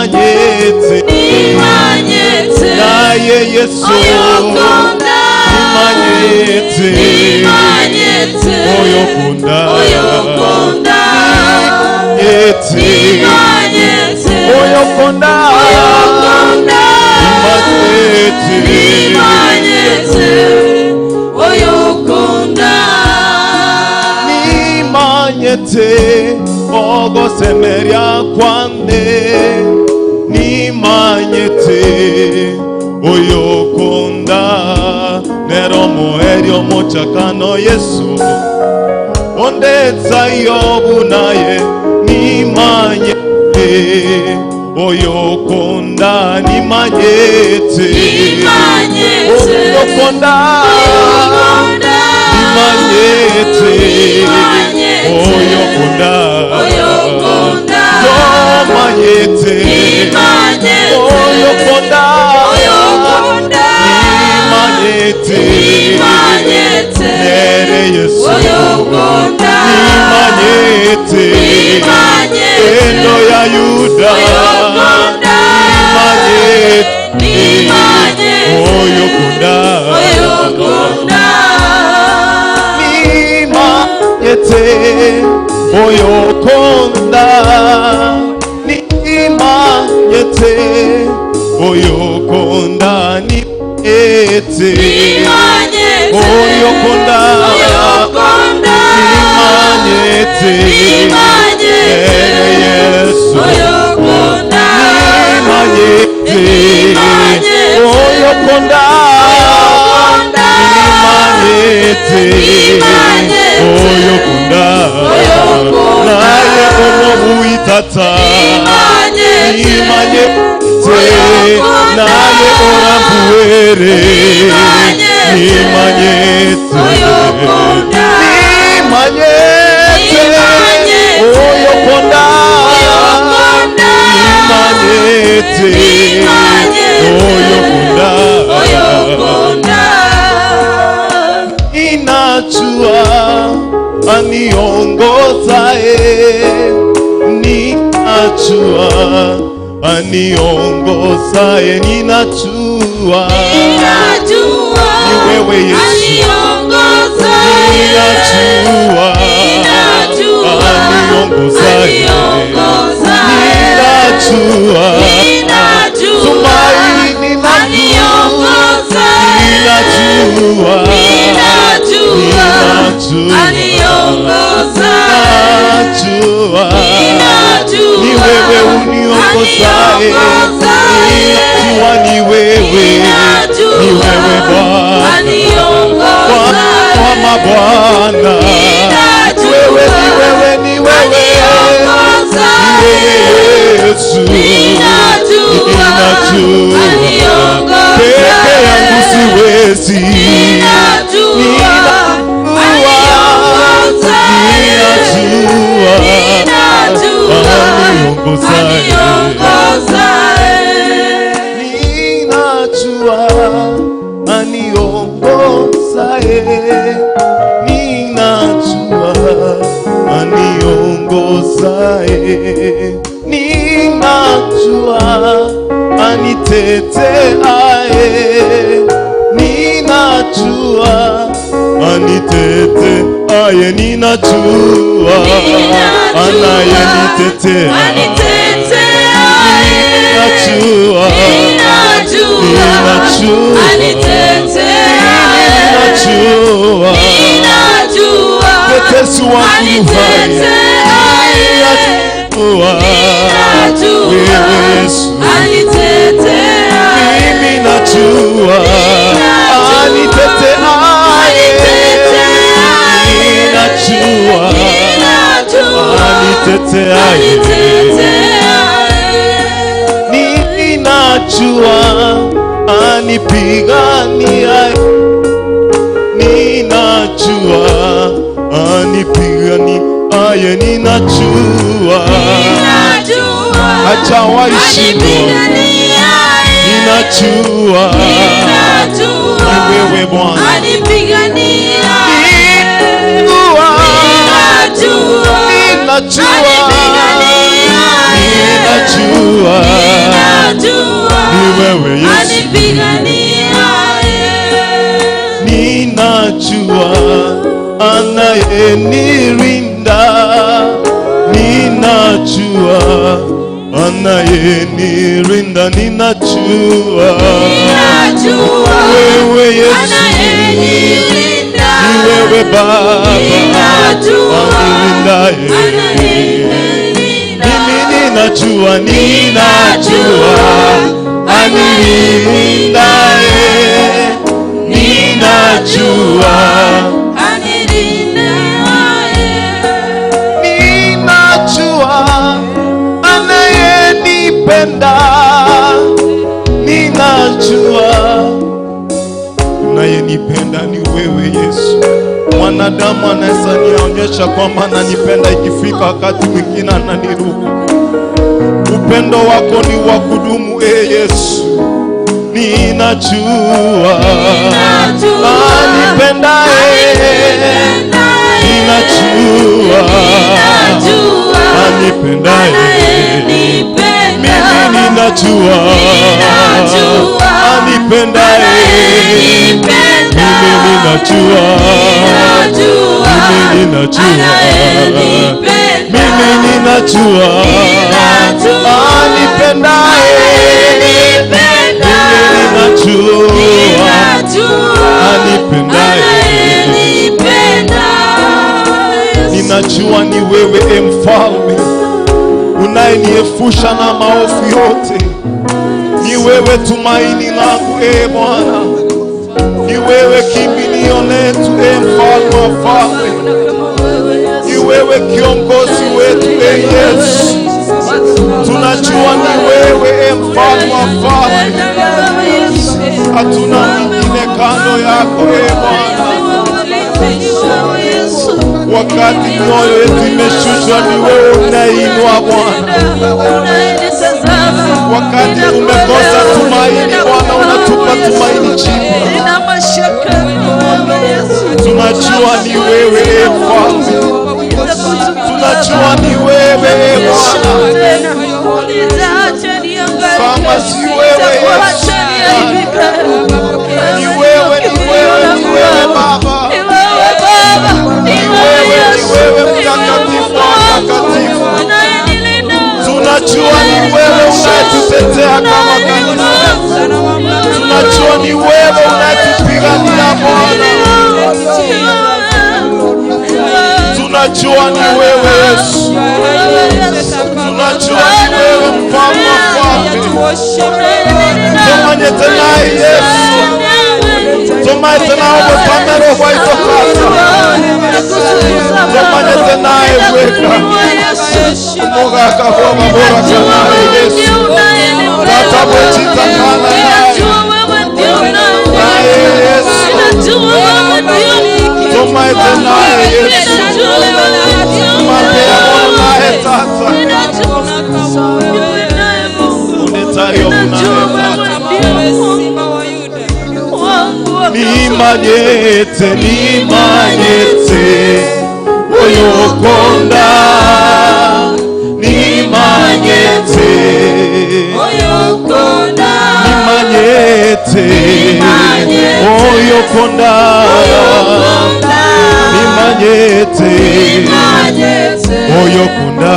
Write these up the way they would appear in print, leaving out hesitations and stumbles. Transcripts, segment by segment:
Nimanyete Nimanyete naye Yesu Oyokunda Nimanyete Nimanyete Oyokunda Oyokunda Yete Nimanyete Oyokunda Oyokunda Nimanyete Nimanyete Oyokunda Nimanyete ogosemeria kwane Nimanyete oyokunda nero moerio mochakano Yesu ondetsa yobu naye Nimanyete oyokunda Nimanyete Nimanyete oyokunda Oyokunda Nimanyete Nimanyete oyokunda Oyokunda Nimanyete Nimanyete oyokunda Oyokunda Nimanyete Nimanyete nere Yesu Oyokunda Nimanyete Nimanyete endo ya Yuda Oyokunda Nimanyete Nimanyete oyokunda Oyokunda Nimanyete oyokunda Nimanyete oyokunda Nimanyete Nimanyete oyokunda Oyokunda Nimanyete Nimanyete nere Yesu Oyokunda Nimanyete Nimanyete oyokunda Oyokunda Nimanyete Nimanyete oyokunda Oyokunda naye onobuitata Nimanyete Nimanyete Oyokunda naye orambuere Nimanyete Nimanyete Oyokunda Nimanyete Nimanyete oyokunda Oyokunda Nimanyete Nimanyete oyokunda Oyokunda Ninajua aniongozae, ninajua aniongozae, ninajua Ninajua Ni wewe Yesu. aniongozaye. Ninajua Ninajua aniongozae, aniongozaye. ninajua Ninajua tumaini langu, aniongozaye. ninajua Ninajua ninajua aniongozaye. najua Ninajua ni wewe uniongozaye, aniongozaye. ninajua ni wewe, Ninajua ni wewe Bwana, aniongozaye. Bwana wa mabwana, Ninajua wewe ni wewe, ni wewe, ni aniongozaye. wewe Yesu, Ninajua ninajua aniongozaye. peke yangu siwezi, Ninajua aniongozaye. ninajua Ninajua aniongozaye. aniongozaye. Ninajua aniongozaye, ninajua aniongozaye, ninajua aniteteaye, ninajua aniteteaye, ninajua anayenitetea, Aniteteaye. ninajua Ninajua Ninajua. aniteteaye. Ninajua Ninajua Mtetezi wangu yu hai. aniteteaye. Ninajua Ninajua wewe Yesu, aniteteaye. mimi najua aniteteaye, ninajua Ninajua aniteteaye, aniteteaye. ninajua anipiganiaye, ninajua anipiganiaye, ninajua Ninajua hajawahi shindwa, anipiganiaye. ninajua Ninajua ni wewe Bwana, anipiganiaye. ninajua Ninajua ninajua ninajua wewe Yesu. Anipiganiaye. Ninajua anayenirinda, ninajua anayenirinda, ninajua. Ninajua Wewe Yesu, anayenilinda. Ni wewe Baba Ninajua anirindaye. anayenilinda. Mimi ninajua, ninajua anirindaye, ninajua. Anirindaye. Ninajua anayenipenda, ninajua unayenipenda ni wewe Yesu. Mwanadamu anaweza nionyesha kwamba ananipenda, ikifika wakati mwingine ananiruka. Upendo wako ni wa kudumu, e Yesu. Ninajua Ninajua anipendaye, ninajua Ninajua anipendaye. anayenipenda. Mimi ninajua Ninajua anipendaye. anayenipenda. Mimi ninajua, Ninajua mimi ninajua, anayenipenda. Mimi ninajua Ninajua anipendaye. anayenipenda. Mimi ninajua Ninajua anipendaye. anayenipenda. Ninajua ni wewe, e mfalme, unayeniepusha na maovu yote. Ni wewe tumaini langu, e Bwana, ni wewe kimbilio letu, e mfalme wa falme, ni wewe kiongozi wetu, e Yesu. Tunajua ni wewe, e mfalme wa falme, hatuna mwingine kando yako, e Bwana. Wakati mioyo yetu imeshushwa, ni wewe unainua, Bwana. Wakati tumekosa tumaini, Bwana, unatupa tumaini jipya. Tunajua ni wewe, e Mfalme, tunajua ni wewe, e Bwana. Kama si wewe Yesu, ni wewe, ni wewe, ni wewe Baba, ni wewe, ni wewe mtakatifu wa watakatifu. Tunajua ni wewe unayetutetea kama kanisa. Tunajua ni wewe unayetupigania, Bwana. Tunajua ni wewe Yesu. Tunajua ni wewe mfalme wa falme. Tomanyete naye Yesu. Tomanyete nawe bupamero bwaitokata. Tomanyete naye weka. Omogaka bwoba boraka naye Yesu. Tata bwechitakana naye. Naye Yesu. Tomanyete naye Yesu. Mapea naye tata. Unetayo naye tata. Nimanyete, nimanyete, oyokonda. Nimanyete, nimanyete, oyokonda. Nimanyete, oyokonda.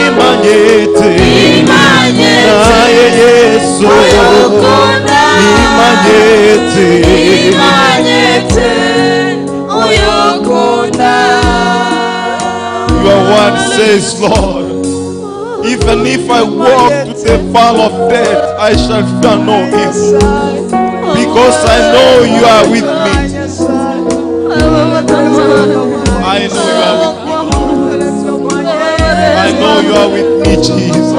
Nimanyete, naye Yesu. Nimanyete. Nimanyete oyokonda. Your word says, Lord, even if I walk to the valley of death, I shall fear no evil, because I know you are with me. I know you are with me, Lord. I know you are with me, Jesus.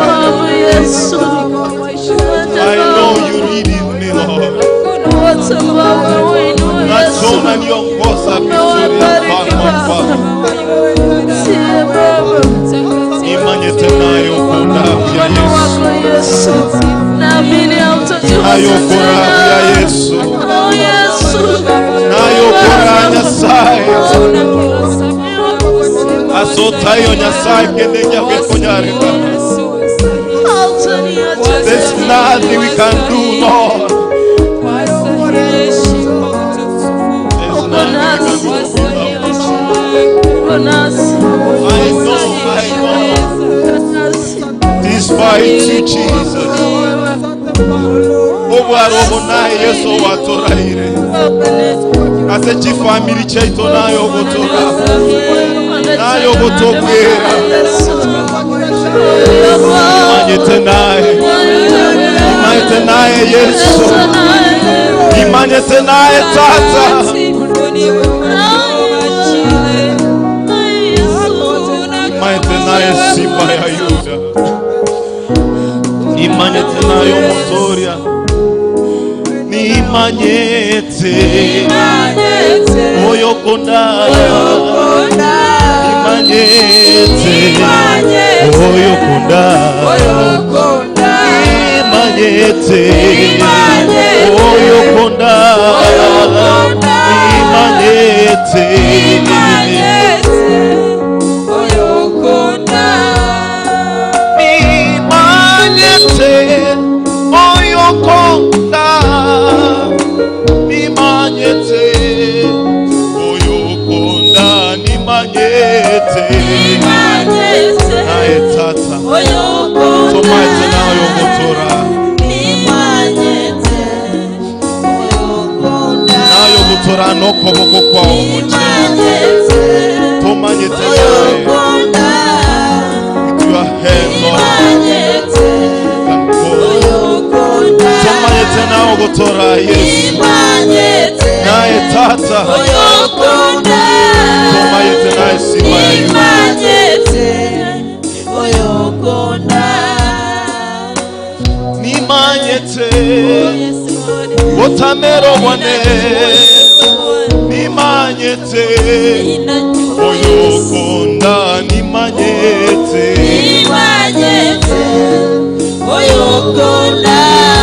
I know you leading me, Lord. Najua unaniongoza vizuri, mfalme wa mfalme. Imanyete nayo kodamu ya Yesu. Nayo koramu ya Yesu. Nayo kora Nyasaye. Asotayo Nyasaye kende nyake konyareka. There's nothing we can do, Lord. There's nothing we can do without you. Uko nasi. I know, I know. Despite you, Jesus. Obwarobo naye Yesu watoraire. Ase chifamili chaito nayo gotora. Nayo gotogwera. Imanyete naye. Imanyete naye Yesu. Imanyete naye Tata. Imanyete naye Simba ya Yuda. Imanyete nayo Motoria. Nimanyete oyokonda. Nimanyete oyokonda. Nimanyete oyokonda. Nimanyete. Nimanyete oyokonda. Nimanyete oyokonda. Nimanyete naye Tata. Tomanyete nayo gotora. Nayo gotora nokoboko kwawo mochena. Tomanyete naye. With your hand, Lord. Can go. Tomanyete nayo gotora Yesu. Naye Tata. Tomanyete naye Simba ya Yuda. Nimanyete otamero bwane. Nimanyete oyokonda. Nimanyete.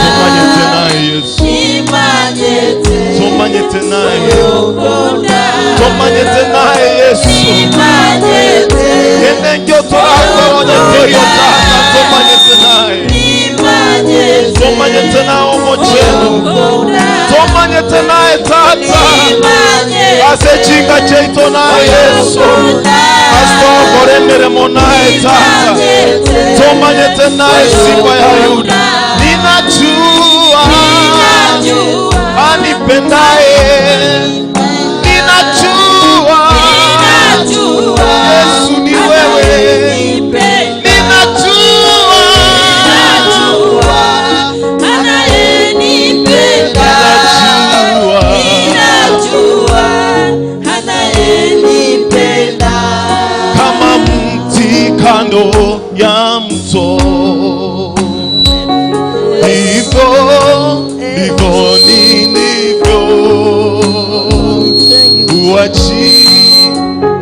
Tomanyete naye Yesu. Tomanyete naye. Tomanyete naye Yesu. Yenengyo torakoronyete yo Tata. Tomanyete naye. Tomanyete naye omocheno. Tomanyete naye Tata. Ase chinga cheito naye Yesu. Asitokore miremo naye Tata. Tomanyete naye Simba ya Yuda. Ninajua anipendaye. Ninajua Yesu ni wewe. Ninajua. Ninajua. Kama mti kando ya mto, ndivyo ndivyo nilivyo. Huachi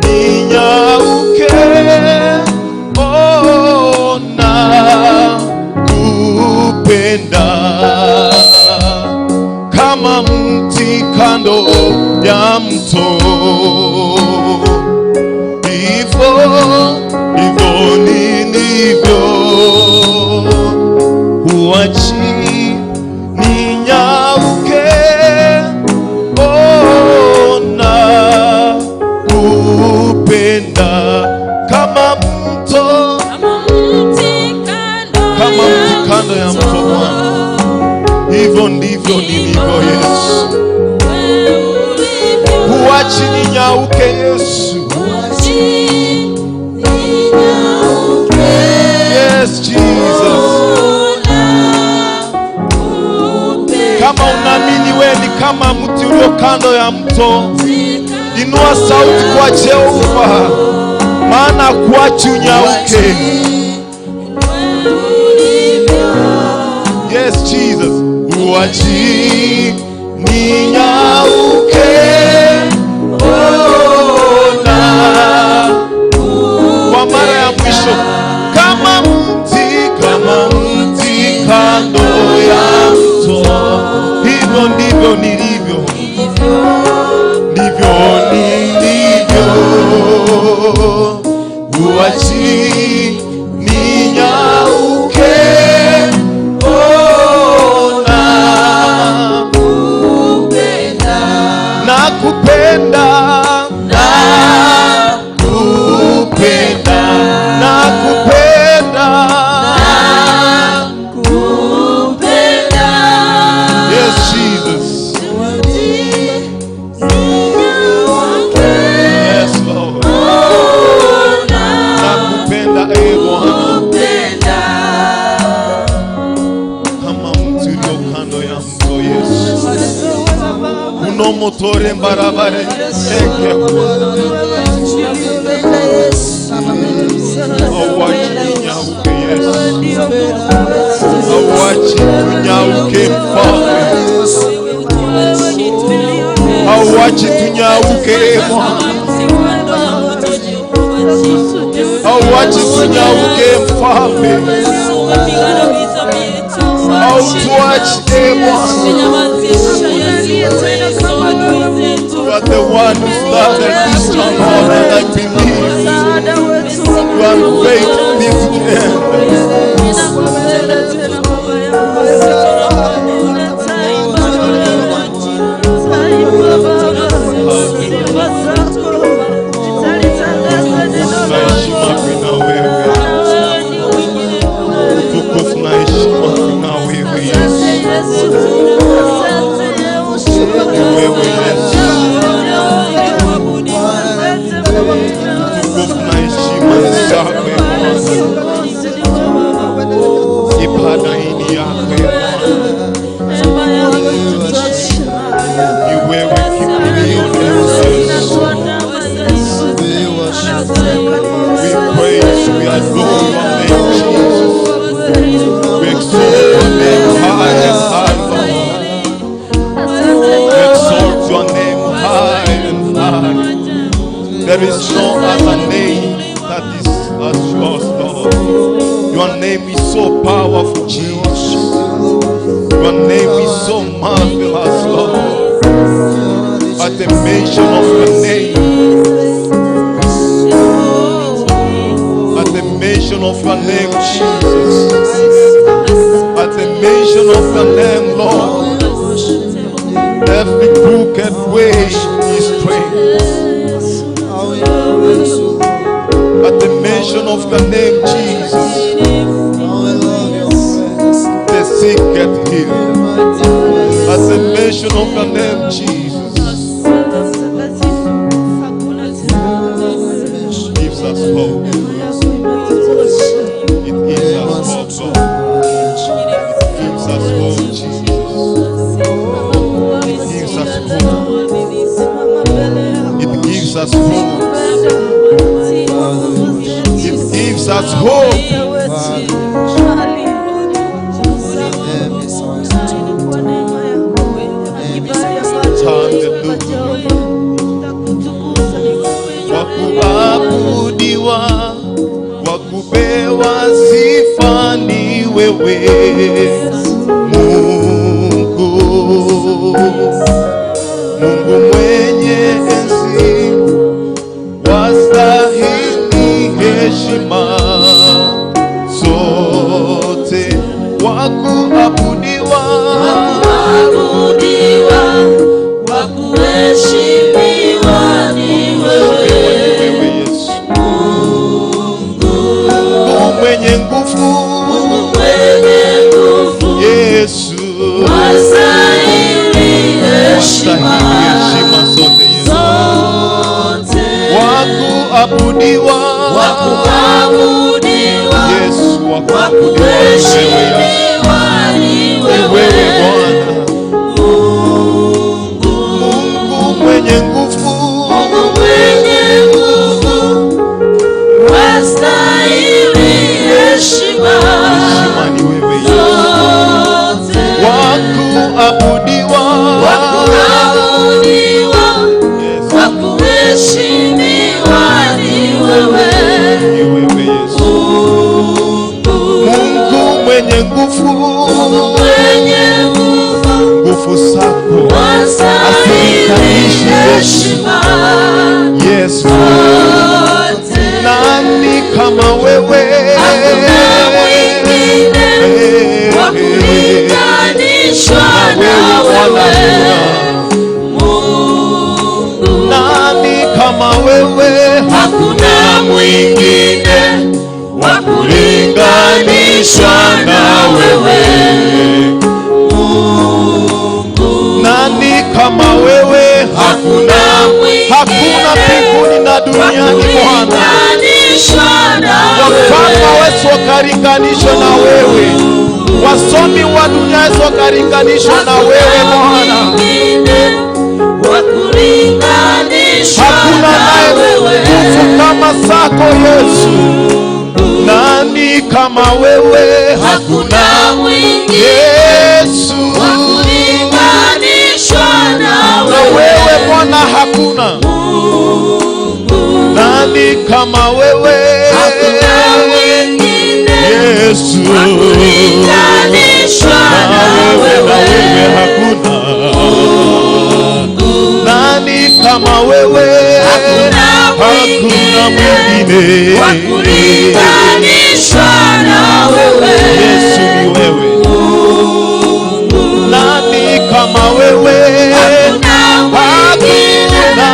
ninyauke, ona kupenda. Kama mti kando ya mto, ndivyo ndivyo nilivyo. Huachi ninyauke, ona kupenda. Kama mto, kama mti kando ya mto Bwana, hivyo ndivyo nilivyo Yesu. Huachi ninyauke Yesu. Yes, Jesus. Kama unaamini wewe ni kama mti ulio kando ya mto, inua sauti kwa Jehova, maana kuachi unyauke. Yes, Jesus. Huachi ninyauke, ona. Kwa mara ya mwisho, kama mti kando ya mto, hivyo ndivyo nilivyo, ndivyo nilivyo. Huachi ninyauke, ona. Romotore mbarabare eke. Hauachi tunyauke Yesu, hauachi tunyauke Mfalme, hauachi tunyauke Bwana, hauachi tunyauke Mfalme, hautuachi Bwana. You are the one who started this stronghold, and I believe you are faithful to the end. Na heshima vina wewe, utukufu na heshima vina wewe Yesu. Ni wewe Yesu, utukufu na heshima ni zako Bwana. Ibada hii ni yako Bwana. Ni wewe kimbilio letu Yesu. We praise, we adore your name, Jesus. We exalt your name high and high, Lord. We exalt your name high and high. There is no other name that is as yours, Lord. Your name is so powerful, Jesus. Your name is so marvelous, Lord. At the mention of your name, at the mention of your name, Jesus, at the mention of your name, Lord, every crooked way is straight. At the mention of your name, Jesus, the sick get healed. At the mention of your name, Jesus, gives us hope. It gives us hope, God. It gives us hope, Jesus. It gives us hope. It gives us hope. It gives us hope. Hallelujah. Wakuabudiwa, wakupewa sifa ni wewe Mungu, Mungu mwenye enzi, wastahili heshima zote, wakuabudiwa, Wakuabudiwa, wakuheshimiwa ni wewe wewe Yesu, Mungu mwenye nguvu, Mungu mwenye nguvu, Yesu, wastahili heshima wastahili heshima zote Yesu, zote, wakuabudiwa, wakuabudiwa, Yesu, wakuabudiwa ni wewe Yesu, wakuheshimiwa ni ni wewe wewe Bwana, Mungu mwenye nguvu, Mungu mwenye nguvu, wastahili heshima heshima ni wewe Yesu, zote, wakuabudiwa, wakuabudiwa, Yesu, wakuheshimiwa ni wewe ni wewe Yesu, Mungu mwenye nguvu, Mungu mwenye nguvu, nguvu zako wastahili heshima Yesu, zote. nani kama wewe? Hakuna mwingine wa kulinganishwa na wewe Mungu. Nani kama wewe? Hakuna mwingine wa kulinganishwa na wewe Mungu. Nani kama wewe? Hakuna mwingine Hakuna mbinguni na wa duniani Bwana. kulinganishwa na Wafalme wewe wetu wakalinganishwa na wewe, wasomi wa dunia wetu wakalinganishwa na wewe Hakuna Bwana. mwingine Wakulinganishwa Hakuna na naye wewe. Nguvu kama zako Yesu. Nani kama wewe? Hakuna mwingine Yesu. Wakulinganishwa na Na wewe. wewe Bwana hakuna. Nani kama wewe? Hakuna mwingine Yesu. Wakulinganishwa Na na wewe, na wewe. wewe hakuna. Nani kama wewe? Hakuna Hakuna mwingine mwingine. Wakulinganishwa na wewe. Yesu ni wewe. Nani kama wewe? Hakuna mwingine Hakuna.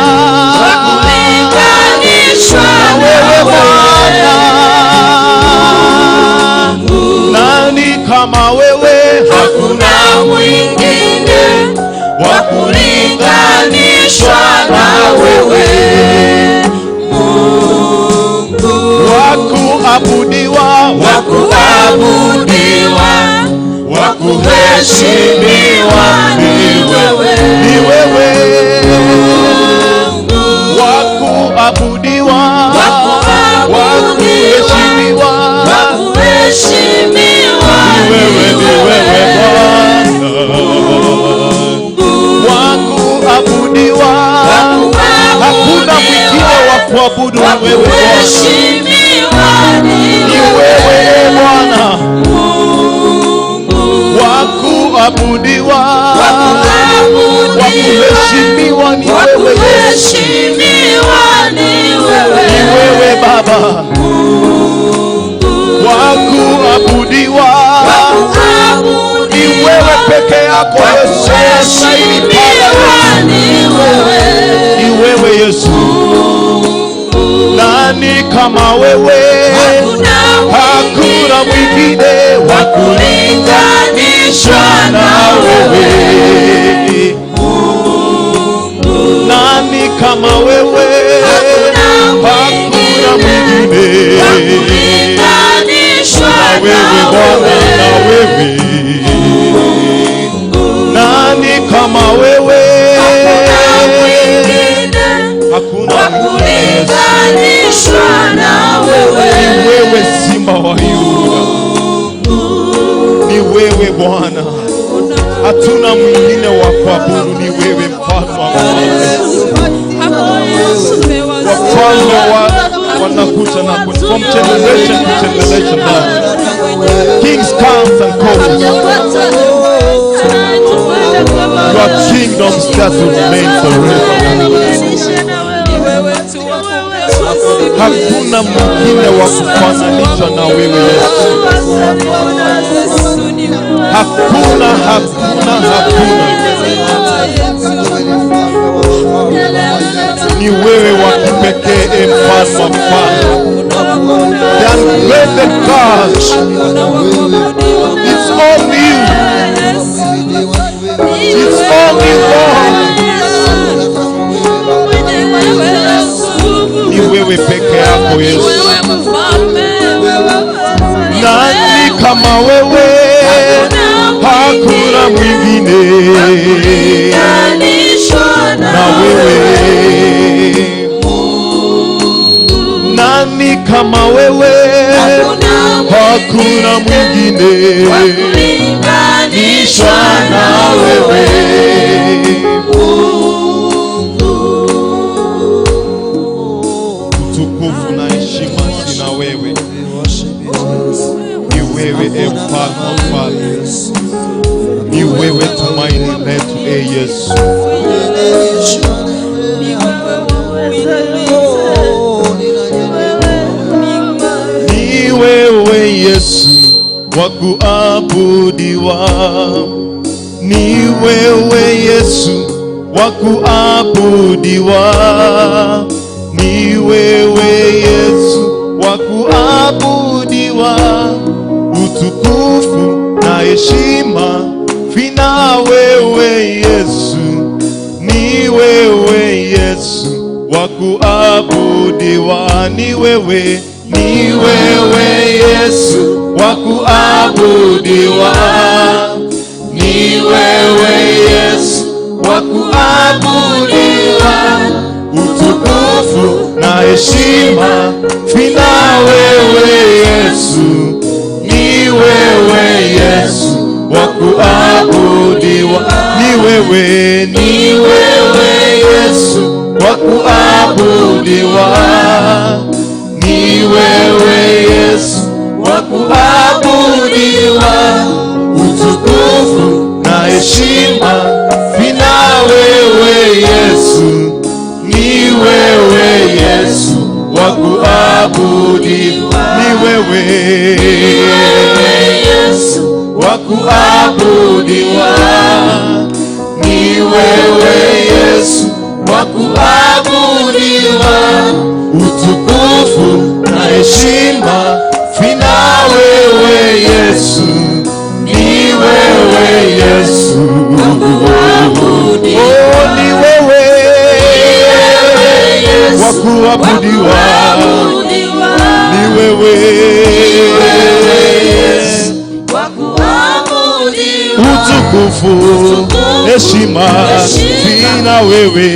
Wakulinganishwa Na na wewe wewe. Bwana. Nani kama wewe? Hakuna mwingine wakulinganishwa na wewe. Wakuabudiwa, Wakuabudiwa, wakuheshimiwa ni wewe. Ni wewe. Wakuabudiwa, wakuheshimiwa, Wakuheshimiwa ni ni wewe, ni wewe. wewe Bwana. Wakuabudiwa, hakuna mwingine wa kuabudu wewe Bwana. Wakuheshimiwa ni Ni wewe. wewe Bwana. Wakuabudiwa, wakuheshimiwa ni wewe Yesu. Wakuheshimiwa ni wewe. Ni wewe Baba. Wakuabudiwa, ni wewe peke yako Yesu. Unastahili Baba Wakuheshimiwa Yesu. ni wewe. Ni wewe Yesu. Nani kama wewe? Hakuna mwingine wa Wakulinganishwa na na wewe. wewe. Nani kama wewe? Hakuna Hakuna mwingine mwingine. Wakulinganishwa Na wewe na Bwana, wewe. na wewe. Nani kama wewe? Hakuna mwingine Hakuna mwingine Yesu. Wakulinganishwa na wewe. Ni wewe Simba wa Yuda, ni wewe Bwana, hatuna mwingine wa kuabudu, ni wewe mfalme wa wafalme. Wafalme wanakuja na from generation to generation, Lord. Kings comes and goes. Your kingdom stands to remain forever. Hakuna mwingine wa kufananishwa na wewe Yesu. Hakuna, hakuna, hakuna. Ni wewe wa kipekee, e mfalme wa mfalme. The unbreathed God. It's only you. It's only Lord. Ni wewe peke yako Yesu. Nani kama wewe? Hakuna mwingine na wewe. Nani kama wewe? Hakuna mwingine Wakulinganishwa na wewe. Utukufu na heshima zina wewe. Ni wewe e mfalme wa mfalme. Ni wewe tumaini letu e Yesu. Ni wewe Yesu wa kuabudiwa. Ni wewe Yesu wa kuabudiwa. Ni wewe Yesu wa kuabudiwa. Utukufu na heshima vina wewe Yesu. Ni wewe Yesu wa kuabudiwa. Ni wewe, ni wewe Yesu wa kuabudiwa. Ni wewe Yesu wa kuabudiwa. na heshima vina wewe Yesu, ni wewe Yesu wa kuabudiwa, ni wewe Yesu wa kuabudiwa, ni wewe Yesu wa kuabudiwa, utukufu na heshima vina wewe Yesu, ni wewe Yesu wa kuabudiwa, ni wewe Yesu wa kuabudiwa, ni wewe Yesu wa kuabudiwa, utukufu na heshima vina wewe Yesu, ni wewe Yesu, kuabudiwa. Oh, ni wewe wa kuabudiwa, Kuabudiwa. ni wewe Wa kuabudiwa. Utukufu, heshima vina wewe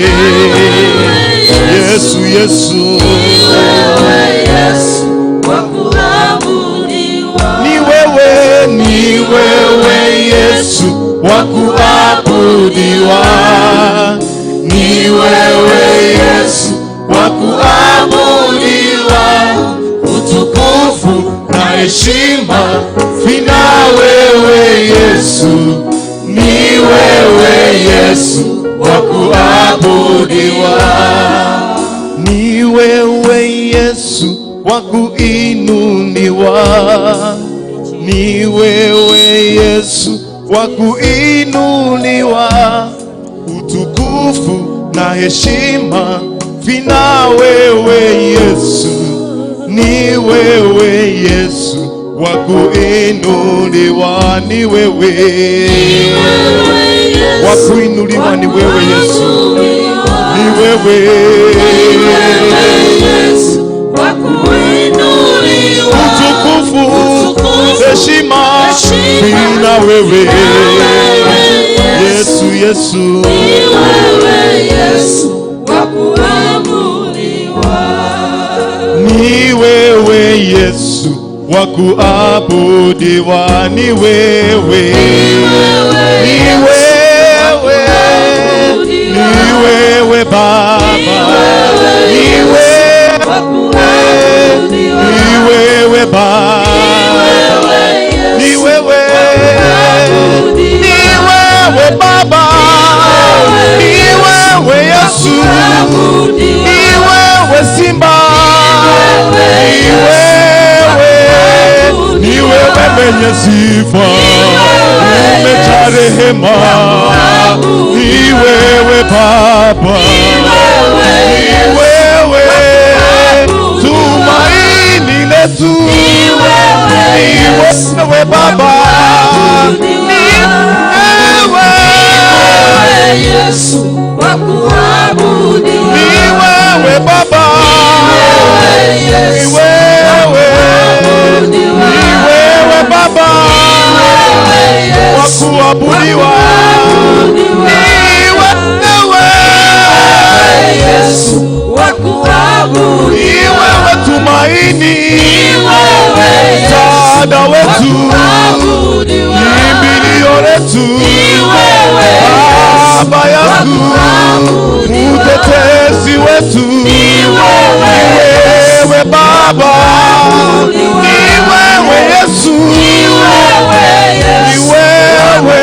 Yesu, Yesu. Wewe Yesu wa kuabudiwa. Ni wewe, ni wewe Yesu wa kuabudiwa, ni wewe Yesu wa kuabudiwa, utukufu na heshima vina wewe Yesu, ni wewe Yesu wa kuabudiwa, ni wewe Yesu wa kuinuliwa, ni wewe Yesu wa kuinuliwa, utukufu na heshima vina wewe Yesu, ni wewe Yesu wa kuinuliwa, ni wewe wa kuinuliwa, ni wewe Yesu, ni wewe. Yesu wa kuinuliwa. Utukufu, heshima Heshima, vina wewe Yesu, Yesu. Ni wewe Yesu wa kuabudiwa. Ni wewe Yesu wa kuabudiwa, ni wewe, ni wewe, ni wewe Baba, ni wewe, Wa kuabudiwa. ni wewe Baba, ni wewe, ni wewe Baba, ni wewe Yesu, ni wewe Simba, ni wewe, ni wewe mwenye sifa, umejaa rehema, ni wewe Baba, ni wewe tumaini letu, ni wewe Baba, ni wewe, Yesu wa kuabudiwa. Ni wewe Baba, ni wewe, ni wewe Baba wa kuabudiwa, ni wewe, Yesu wa kuabudiwa. Ni wewe tumaini, msaada wetu, kimbilio letu, Baba yangu, mtetezi wetu, ni wewe Baba, ni wewe Yesu, ni wewe,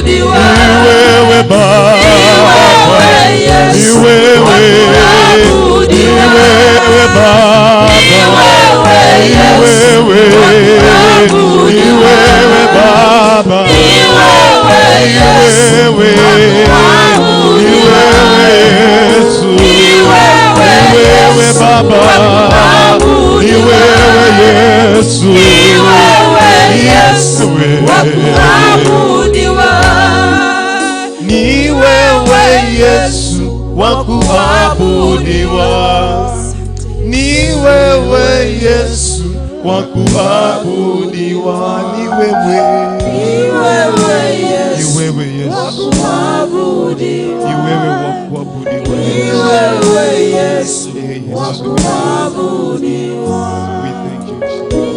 ni wewe Baba, ni wewe, ni wewe Baba, ni wewe, ni wewe Baba, ni wewe, ni wewe Yesu, ni wewe Baba, ni wewe Yesu, ni wewe, ni wewe Yesu wa kuabudiwa, ni wewe Yesu wa kuabudiwa, ni wewe, ni wewe Yesu, ni wewe wa kuabudiwa Yesu. wa kuabudiwa. We thank you, Jesus.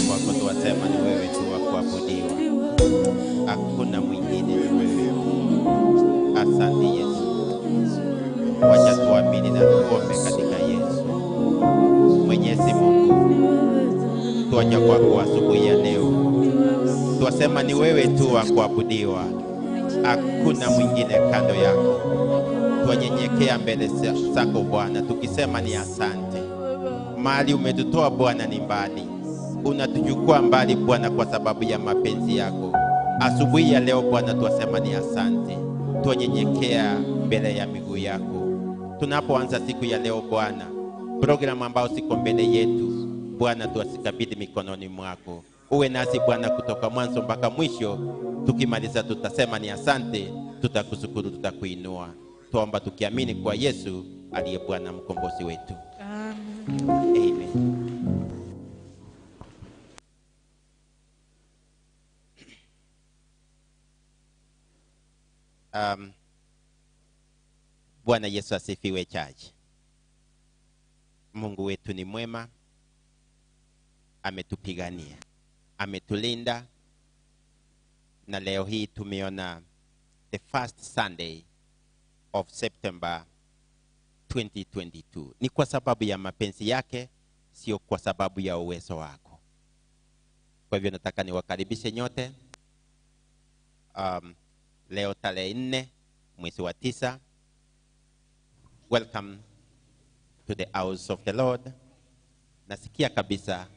Kwako tuwasema ni wewe tu wa kuabudiwa, hakuna mwingine, ni wewe. Asante Yesu, wacha tuamini na tuombe katika Yesu. Mwenyezi Mungu, tuacha kwako asubuhi ya leo, tuwasema ni wewe tu wa kuabudiwa, hakuna mwingine kando yako. Twanyenyekea mbele zako Bwana, tukisema ni asante. Mahali umetutoa Bwana ni mbali, unatuchukua mbali Bwana kwa sababu ya mapenzi yako. Asubuhi ya leo Bwana tuwasema ni asante, twanyenyekea mbele ya miguu yako. Tunapoanza siku ya leo Bwana, programu ambayo siko mbele yetu Bwana, tuwasikabidhi mikononi mwako. Uwe nasi Bwana kutoka mwanzo mpaka mwisho. Tukimaliza tutasema ni asante, tutakushukuru, tutakuinua. Tuomba tukiamini kwa Yesu aliye Bwana mkombozi wetu. Amen. Bwana Yesu asifiwe church. Mungu wetu ni mwema, ametupigania, ametulinda, na leo hii tumeona the first Sunday of September 2022. Ni kwa sababu ya mapenzi yake, sio kwa sababu ya uwezo wako. Kwa hivyo nataka niwakaribishe nyote. Leo tarehe 4 mwezi wa 9. Welcome to the house of the Lord. Nasikia kabisa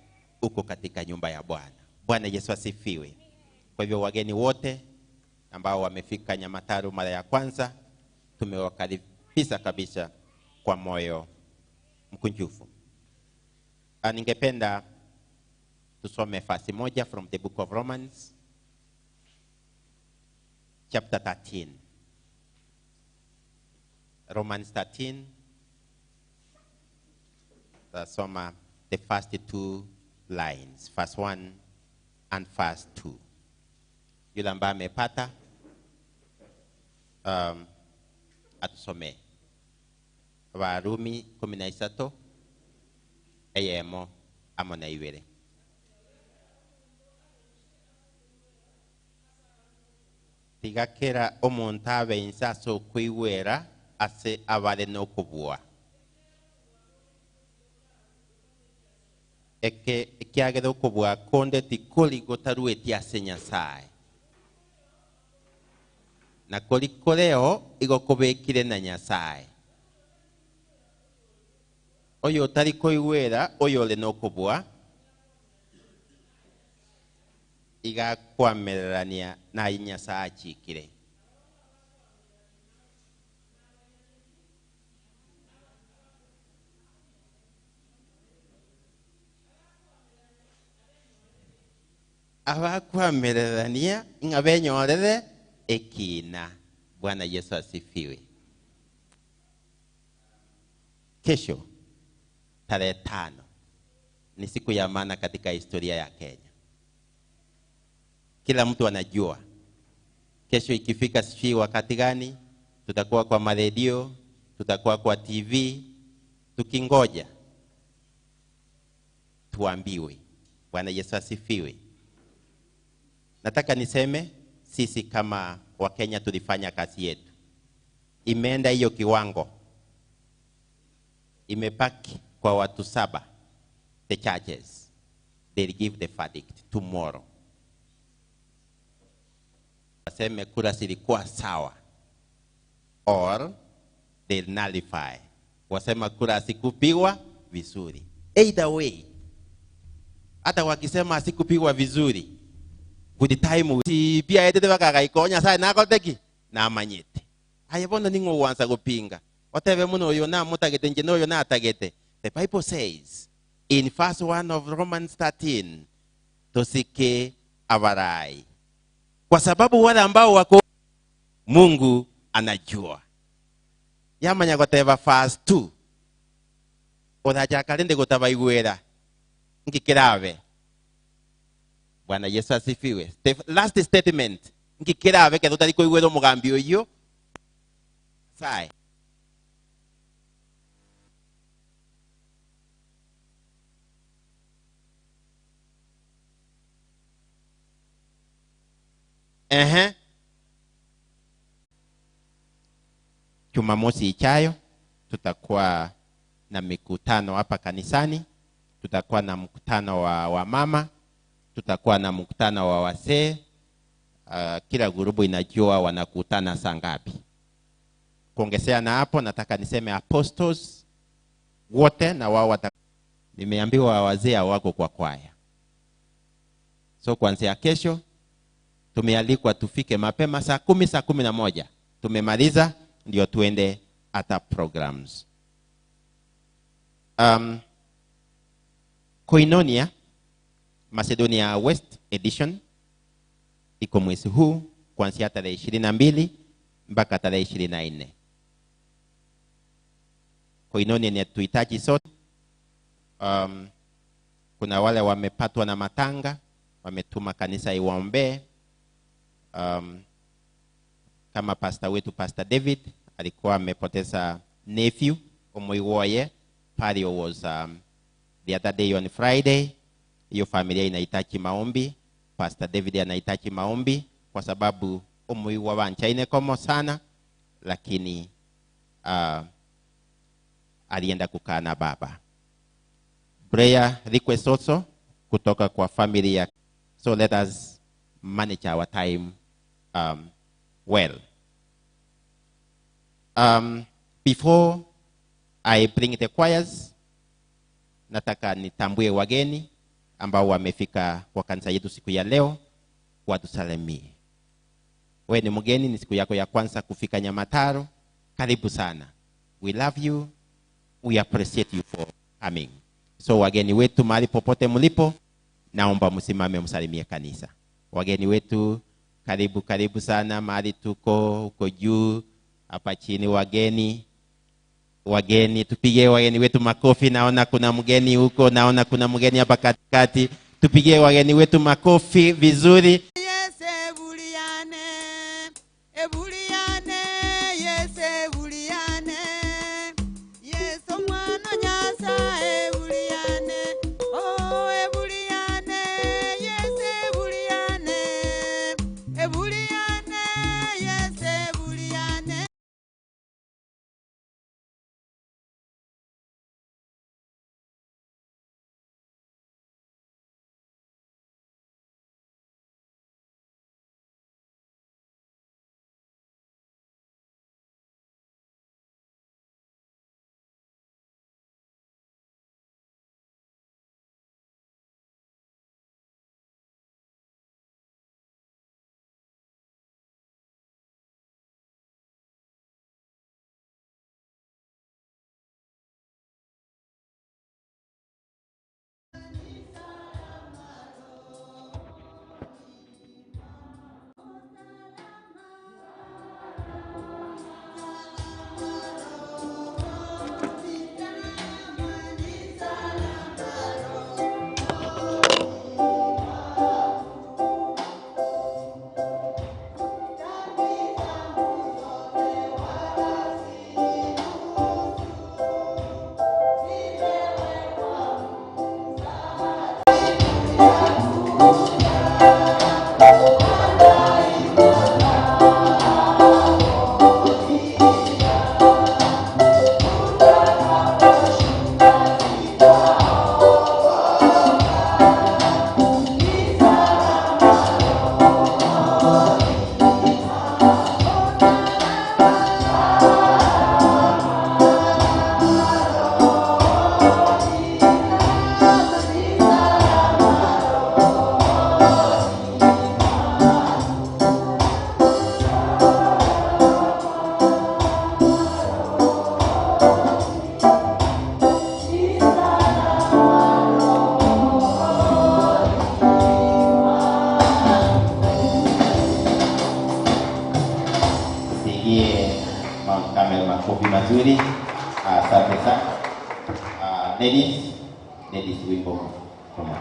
uko katika nyumba ya Bwana. Bwana Yesu asifiwe. Kwa hivyo wageni wote ambao wamefika Nyamataru mara ya kwanza, tumewakaribisha kabisa kwa moyo mkunjufu. Ningependa tusome fasi moja from the book of Romans chapter 13. Romans 13. Tasoma the first two lines, verse 1 and verse 2. Yule ambaye amepata atusomee. Warumi 13 eyemo amona ibere. Tigakera omuntu abe insaso kuiwera ase abare no kubua. Eke kiagero kubua konde tikoli gotarueti ase Nyasaye. Na kolikoleo igokobekire na Nyasaye. Oyo tari koiwera oyo le no kubua igakwamererania na Nyasaye achikire. Abakwamererania ng'abenyorere ekina. Bwana Yesu asifiwe. Kesho tarehe 5 ni siku ya maana katika historia ya Kenya. Kila mtu anajua kesho ikifika sijui wakati gani tutakuwa kwa maredio, tutakuwa kwa TV, tukingoja tuambiwe. Bwana Yesu asifiwe. Nataka niseme sisi kama Wakenya tulifanya kazi yetu. Imeenda hiyo kiwango. Imepaki kwa watu 7. The churches, they'll give the verdict tomorrow. Waseme kura zilikuwa sawa, or they'll nullify. Wasema kura hazikupigwa vizuri. Either way, hata wakisema hazikupigwa vizuri, with time si pia etete bakagaikonya sana nakoteki na manyete. Aye bono ningo uanza kupinga. Watebe muno uyo na mutagete nje no na atagete. The Bible says in verse 1 of Romans 13, tosike abarai. Kwa sababu wale ambao wako Mungu anajua. Yamanya goteba verse 2. Odajakalende gotabaigwera. Ngikirabe. Bwana Yesu asifiwe. The last statement. Ngikira beke tutari kuigwero mugambi uyu. Sai. Ehe. Jumamosi ijayo tutakuwa na mikutano hapa kanisani, tutakuwa na mkutano wa mama, tutakuwa na mkutano wa wazee. Kila grupu inajua wanakutana saa ngapi. Kuongezea na hapo, nataka niseme apostles wote na wao nimeambiwa wazee wako kwa kwaya. So kuanzia kesho tumealikwa tufike mapema saa 10, saa 11. Tumemaliza ndio tuende hata programs. Koinonia Macedonia West Edition iko mwezi huu kuanzia tarehe 22 mpaka tarehe 24. Koinonia ni tuhitaji sote. Kuna wale wamepatwa na matanga, wametuma kanisa iwaombee. Kama pastor wetu Pastor David alikuwa amepoteza nephew Omoiwoye. Pario was the other day on Friday. Hiyo familia inahitaji maombi. Pastor David anahitaji maombi kwa sababu Omoiwa wanchaine komo sana, lakini alienda kukaa na baba. Prayer request also kutoka kwa familia. So let us manage our time well. Before I bring the choirs, nataka nitambue wageni ambao wamefika kwa kanisa yetu siku ya leo, watusalimie. Wewe ni mgeni, ni siku yako ya kwanza kufika Nyamataro, karibu sana. We love you, we appreciate you for coming. So wageni wetu mahali popote mlipo, naomba msimame msalimie kanisa. Wageni wetu karibu, karibu sana mahali tuko, huko juu, hapa chini wageni. Wageni, tupige wageni wetu makofi. Naona kuna mgeni huko, naona kuna mgeni hapa katikati. Tupige wageni wetu makofi vizuri. Yes, ebuliane, ebuliane, yes, ebuliane. Yes, omwana nyasa, ebuliane. Oh, ebuliane, yes, ebuliane. Ebuliane, yes, ebuliane. Makofi mazuri. Asante sana. Ladies, ladies wimbo. Come on.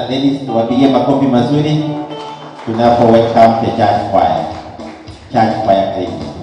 and ladies, tuwapigie makofi mazuri tunapo welcome the church choir. Church choir, karibu.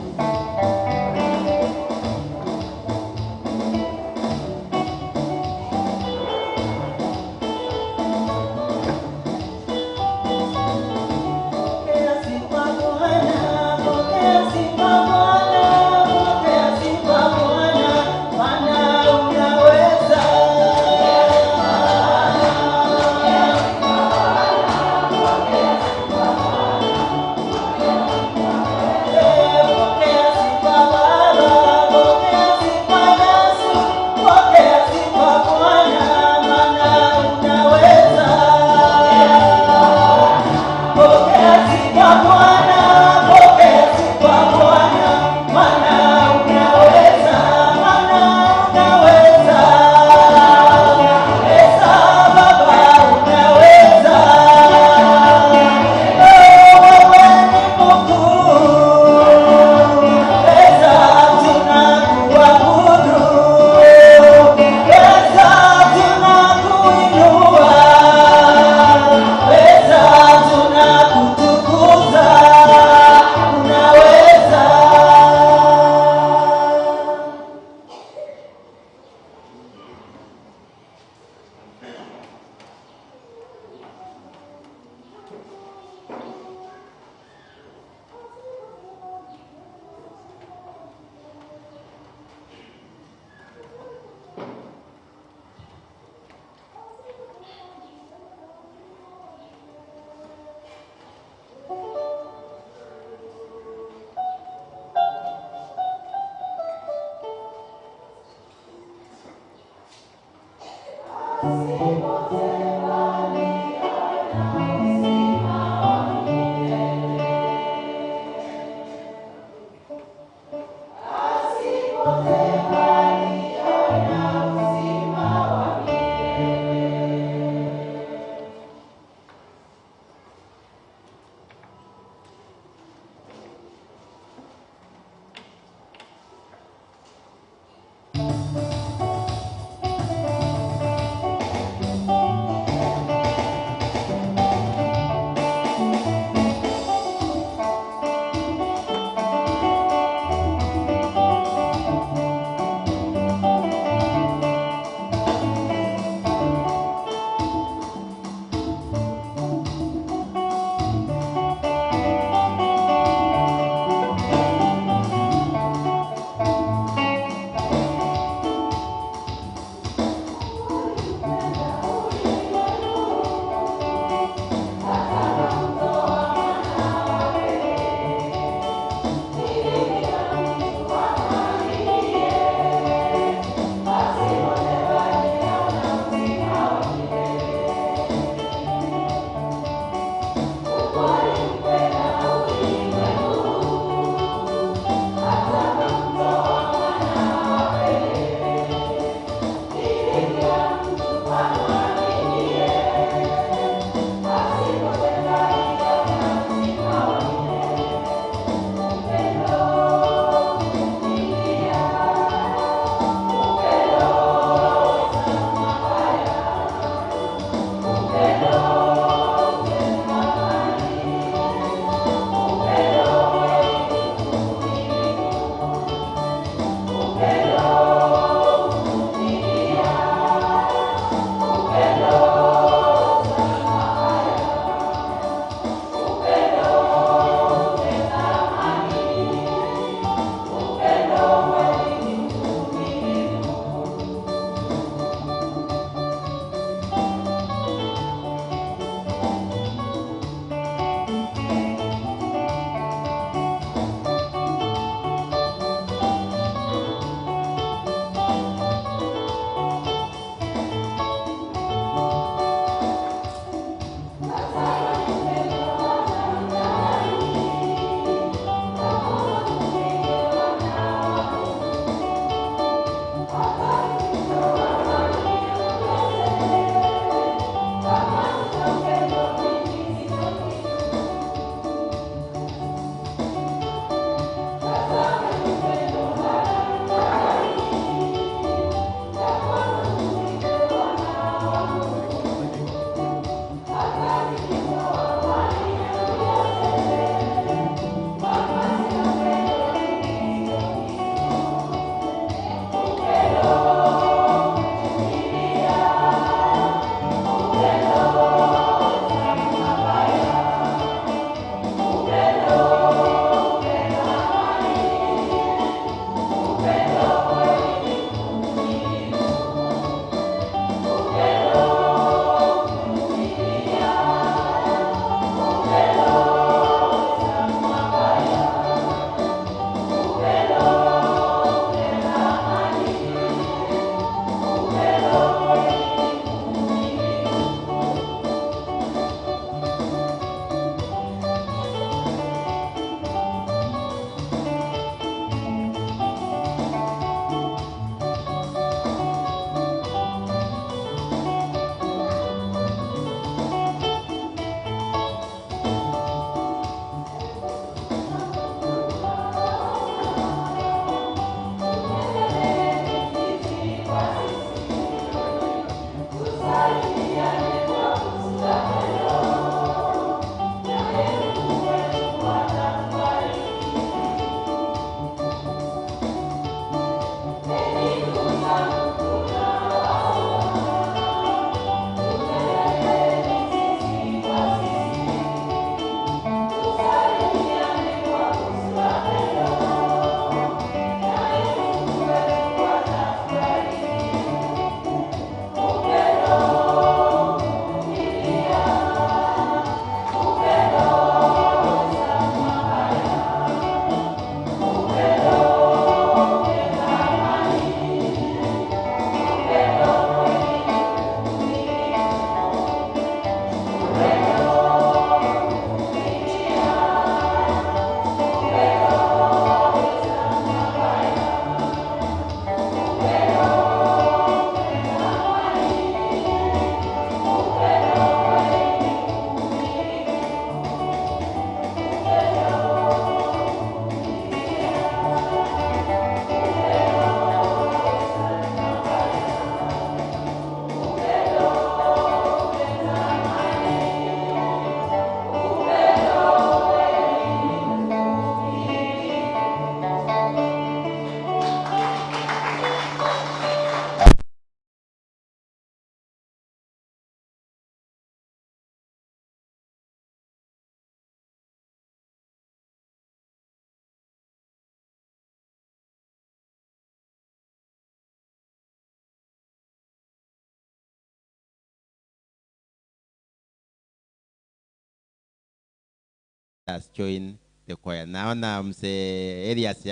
us join the choir. Naona mzee Elias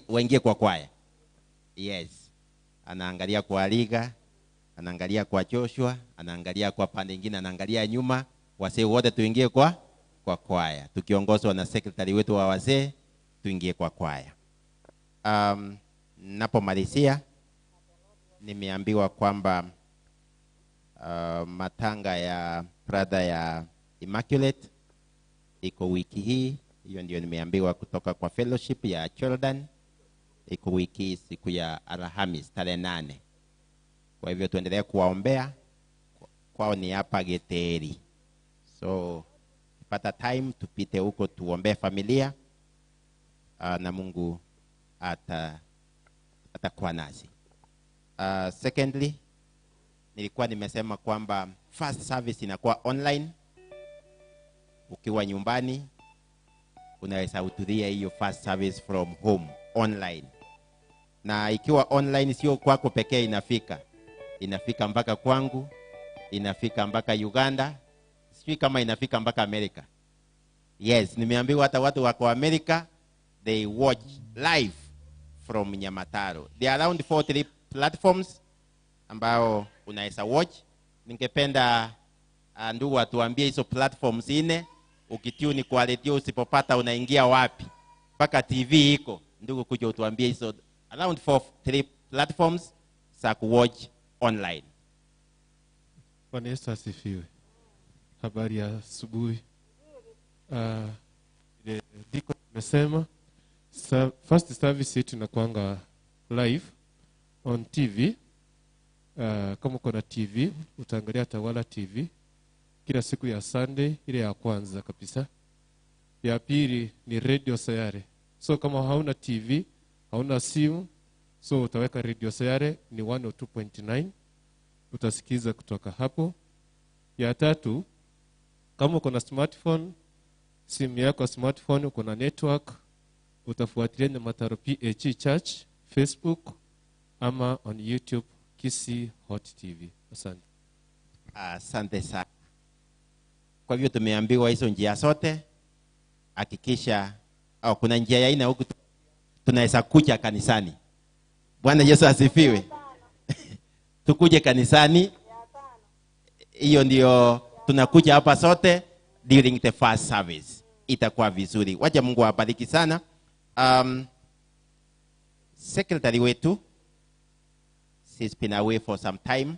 waingie kwa kwaya. Yes. Anaangalia kwa Liga, anaangalia kwa Joshua, anaangalia kwa pande nyingine, anaangalia nyuma. Wazee wote tuingie kwa kwaya. Tukiongozwa na secretary wetu wa wazee, tuingie kwa kwaya. Napomalizia nimeambiwa kwamba matanga ya brother ya Immaculate iko wiki hii. Hiyo ndio nimeambiwa kutoka kwa fellowship ya Jordan. Iko wiki hii siku ya Alhamisi tarehe 8. Kwa hivyo tuendelee kuwaombea. Kwao ni hapa Geteri. So pata time tupite huko tuombee familia, na Mungu atakuwa nasi. Secondly, nilikuwa nimesema kwamba first service inakuwa online. Ukiwa nyumbani unaweza hudhuria hiyo first service from home online. Na ikiwa online sio kwako pekee inafika. Inafika mpaka kwangu, inafika mpaka Uganda, sijui kama inafika mpaka Amerika. Yes, nimeambiwa hata watu wako Amerika they watch live from Nyamataro. There are around 43 platforms ambao unaweza watch. Ningependa ndugu atuambie hizo platforms 4. Ukitune kwa radio usipopata unaingia wapi? Mpaka TV iko. Ndugu kuja utuambie hizo around 3 platforms za kuwatch online. Bwana Yesu asifiwe. Habari ya asubuhi. Diko nimesema first service yetu inakuanga live on TV. Kama uko na TV utaangalia Tawala TV kila siku ya Sunday ile ya kwanza kabisa. Ya pili ni Radio Sayare. So kama hauna TV, hauna simu, so utaweka Radio Sayare ni 102.9, utasikiza kutoka hapo. Ya tatu, kama uko na smartphone, simu yako smartphone uko na network, utafuatilia Nyamataro PAG Church Facebook ama on YouTube Kisii Hot TV. Asante. Asante sana. Kwa hivyo tumeambiwa hizo njia zote, hakikisha au kuna njia ya aina huku tunaweza kuja kanisani. Bwana Yesu asifiwe. Tukuje kanisani. Hiyo ndio tunakuja hapa sote during the first service. Itakuwa vizuri. Wacha Mungu awabariki sana. Secretary wetu, she's been away for some time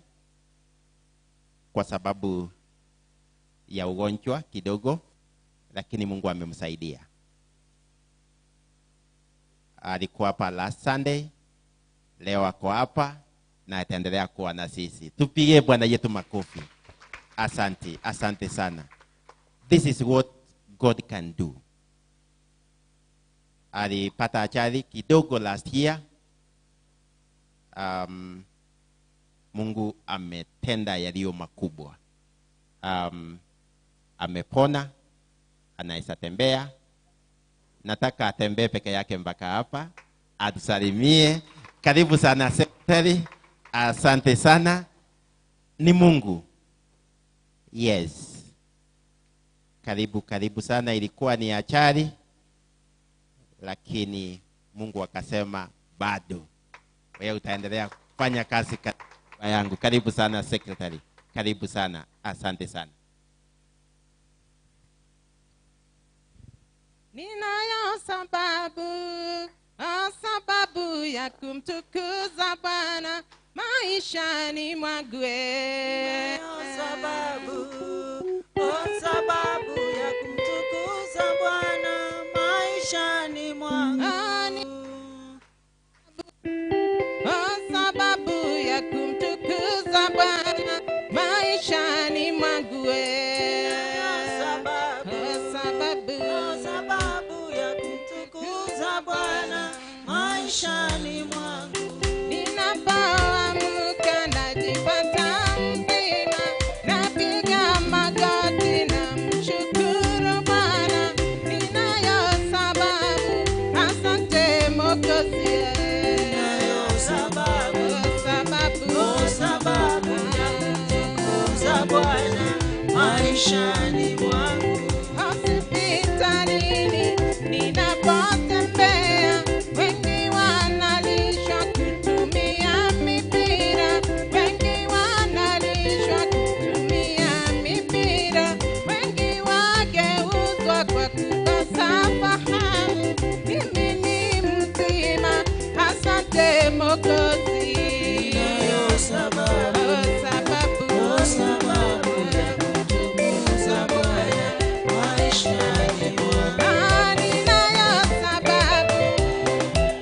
kwa sababu ya ugonjwa kidogo, lakini Mungu amemsaidia. Alikuwa hapa last Sunday, leo ako hapa na ataendelea kuwa na sisi. Tupige Bwana yetu makofi. Asante, asante sana. This is what God can do. Alipata ajali kidogo last year. Mungu ametenda yaliyo makubwa. Amepona, anaweza tembea. Nataka atembee peke yake mpaka hapa, atusalimie. Karibu sana secretary. Asante sana. Ni Mungu. Yes. Karibu, karibu sana. Ilikuwa ni ajali, lakini Mungu akasema bado wewe utaendelea kufanya kazi yangu. Karibu sana secretary. Karibu sana. Asante sana. Ninayo sababu, sababu ya kumtukuza Bwana maishani mwangu. Ninayo sababu, sababu ya kumtukuza Bwana maishani mwangu. Sababu ya kumtukuza Bwana maishani mwangu. Sababu ya kumtukuza Bwana maishani mwangu. Ninapoamka najipata mzima, napiga magoti namshukuru Bwana. Ninayo sababu, asante Mwokozi. Ninayo sababu, sababu ya kumtukuza Bwana maishani mwangu. Asifiwe. Mwokozi. Ninayo sababu, Oh, sababu, sababu ya kumtukuza Bwana maishani mwangu. Ah, ninayo sababu,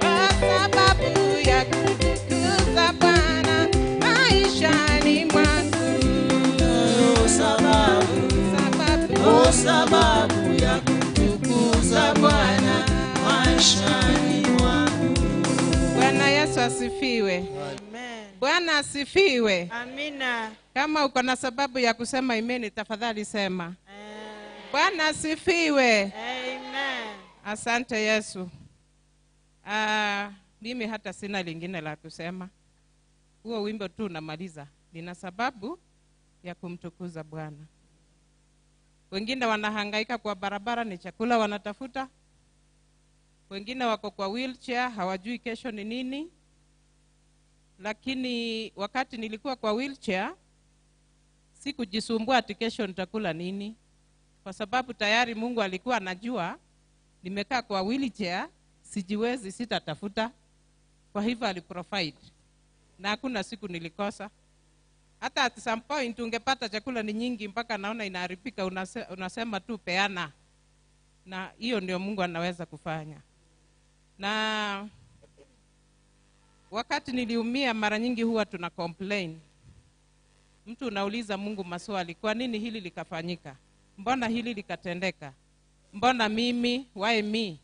oh, sababu ya kumtukuza Bwana maishani mwangu. Ninayo sababu, Sababu, oh, sababu ya kumtukuza Bwana maishani mwangu. Bwana Yesu asifiwe. Amen. Bwana asifiwe. Amina. Kama uko na sababu ya kusema imeni, tafadhali sema. Bwana asifiwe. Amen. Asante Yesu. Mimi hata sina lingine la kusema. Huo wimbo tu unamaliza. Nina sababu ya kumtukuza Bwana. Wengine wanahangaika kwa barabara, ni chakula wanatafuta. Wengine wako kwa wheelchair, hawajui kesho ni nini. Lakini wakati nilikuwa kwa wheelchair, sikujisumbua ati kesho nitakula nini, kwa sababu tayari Mungu alikuwa anajua nimekaa kwa wheelchair, sijiwezi, sitatafuta. Kwa hivyo aliprovide, na hakuna siku nilikosa. Hata at some point ungepata chakula ni nyingi mpaka naona inaharibika, unasema tu peana, na hiyo ndio Mungu anaweza kufanya. Na wakati niliumia, mara nyingi huwa tuna complain. Mtu unauliza Mungu maswali, kwa nini hili likafanyika? Mbona hili likatendeka? Mbona mimi? Why me?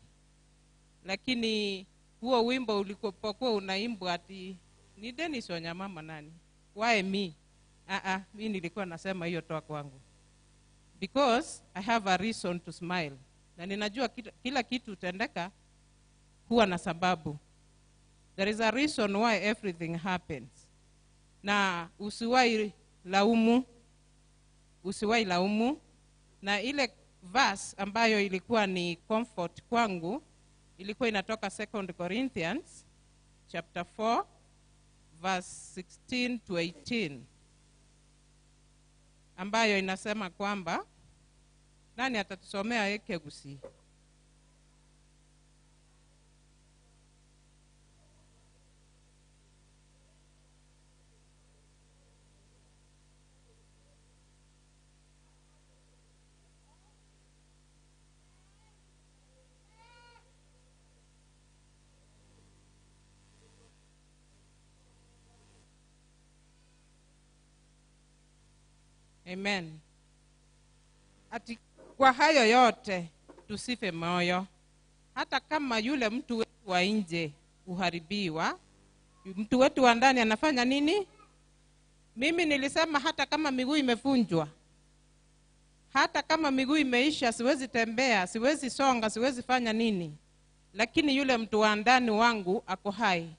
Lakini huo wimbo ulipokuwa unaimbwa ati ni Dennis Wanyamama nani? Why me? Mimi nilikuwa nasema hiyo toa kwangu. Because I have a reason to smile. Na ninajua kila kitu hutendeka huwa na sababu. There is a reason why everything happens. Na usiwahi laumu, usiwahi laumu. Na ile verse ambayo ilikuwa ni comfort kwangu ilikuwa inatoka 2 Corinthians chapter 4 verse 16 to 18, ambayo inasema kwamba, nani atatusomea Ekegusi? Amen. Ati kwa hayo yote tusife moyo, hata kama yule mtu wetu wa nje uharibiwa, mtu wetu wa ndani anafanya nini? Mimi nilisema hata kama miguu imevunjwa, hata kama miguu imeisha, siwezi tembea, siwezi songa, siwezi fanya nini, lakini yule mtu wa ndani wangu ako hai.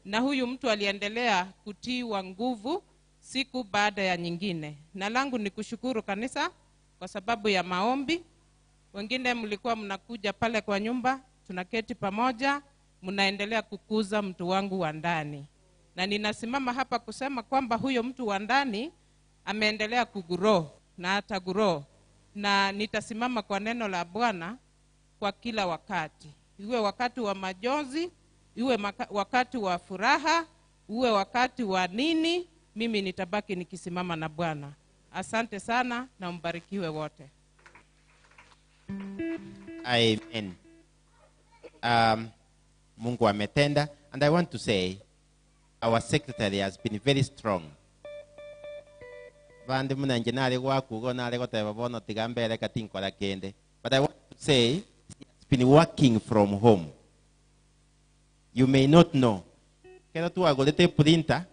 Na huyu mtu aliendelea kutiwa nguvu siku baada ya nyingine. Na langu ni kushukuru kanisa kwa sababu ya maombi. Wengine mlikuwa mnakuja pale kwa nyumba, tunaketi pamoja, mnaendelea kukuza mtu wangu wa ndani. Na ninasimama hapa kusema kwamba huyo mtu wa ndani ameendelea kugrow na atagrow. Na nitasimama kwa neno la Bwana kwa kila wakati. Iwe wakati wa majonzi, iwe wakati wa furaha, uwe wakati wa nini, mimi nitabaki nikisimama na Bwana. Asante sana na mbarikiwe wote. Amen. Mungu ametenda. And I want to say, our secretary has been very strong. Vandi munanje nale gwakugo nale goteba bono tiga mbere katinkora kende. But I want to say, he has been working from home. You may not know. Kero tuwagorete printer,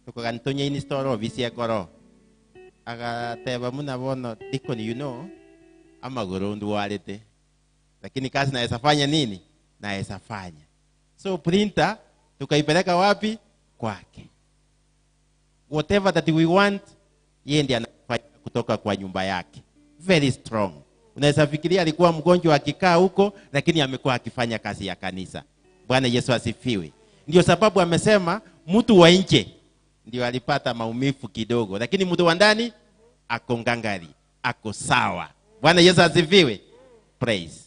tukagantonya install office yakoro. Agateba muna bono dikoni, you know, amagoro nduwarete. Lakini kazi naweza fanya nini? Naweza fanya. So printer tukaipeleka wapi? Kwake. Whatever that we want, yeye ndiye anafanya kutoka kwa nyumba yake. Very strong. Unaweza fikiria alikuwa mgonjwa akikaa huko, lakini amekuwa akifanya kazi ya kanisa. Bwana Yesu asifiwe. Ndio sababu amesema mtu wa nje ndio alipata maumivu kidogo, lakini mtu wa ndani ako ngangari, ako sawa. Bwana Yesu asifiwe. Praise.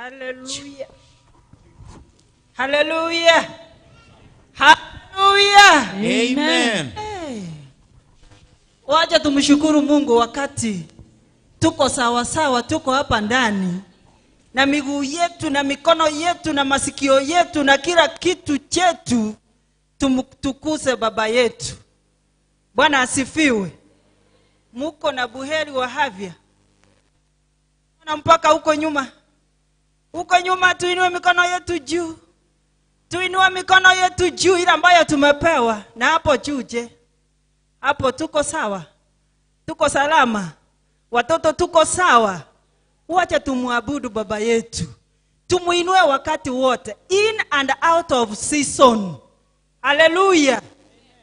Hallelujah. Hallelujah. Hallelujah. Amen. Hey. Wacha tumshukuru Mungu wakati tuko sawa sawa, tuko hapa ndani na miguu yetu na mikono yetu na masikio yetu na kila kitu chetu, tumtukuse Baba yetu. Bwana asifiwe. Muko na buheri wa afya. Na mpaka huko nyuma. Huko nyuma tuinue mikono yetu juu. Tuinue mikono yetu juu ile ambayo tumepewa. Na hapo juu je? Hapo tuko sawa? Tuko salama? Watoto tuko sawa? Wacha tumuabudu Baba yetu. Tumuinue wakati wote, in and out of season. Hallelujah.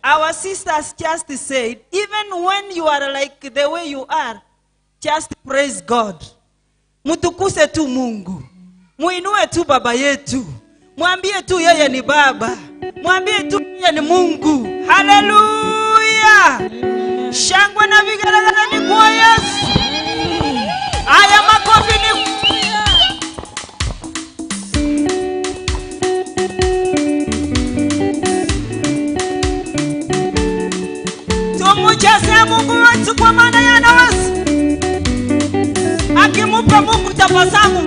Our sisters just said, even when you are like the way you are, just praise God. Mutukuse tu Mungu. Muinue tu Baba yetu. Mwambie tu yeye ni Baba. Mwambie tu yeye ni Mungu. Hallelujah. Shangwe na vigelegele ni kwa Yesu. Haya makofi ni. Tumucheze Mungu wetu kwa maana ya nafasi. Akimupa Mungu tabasamu,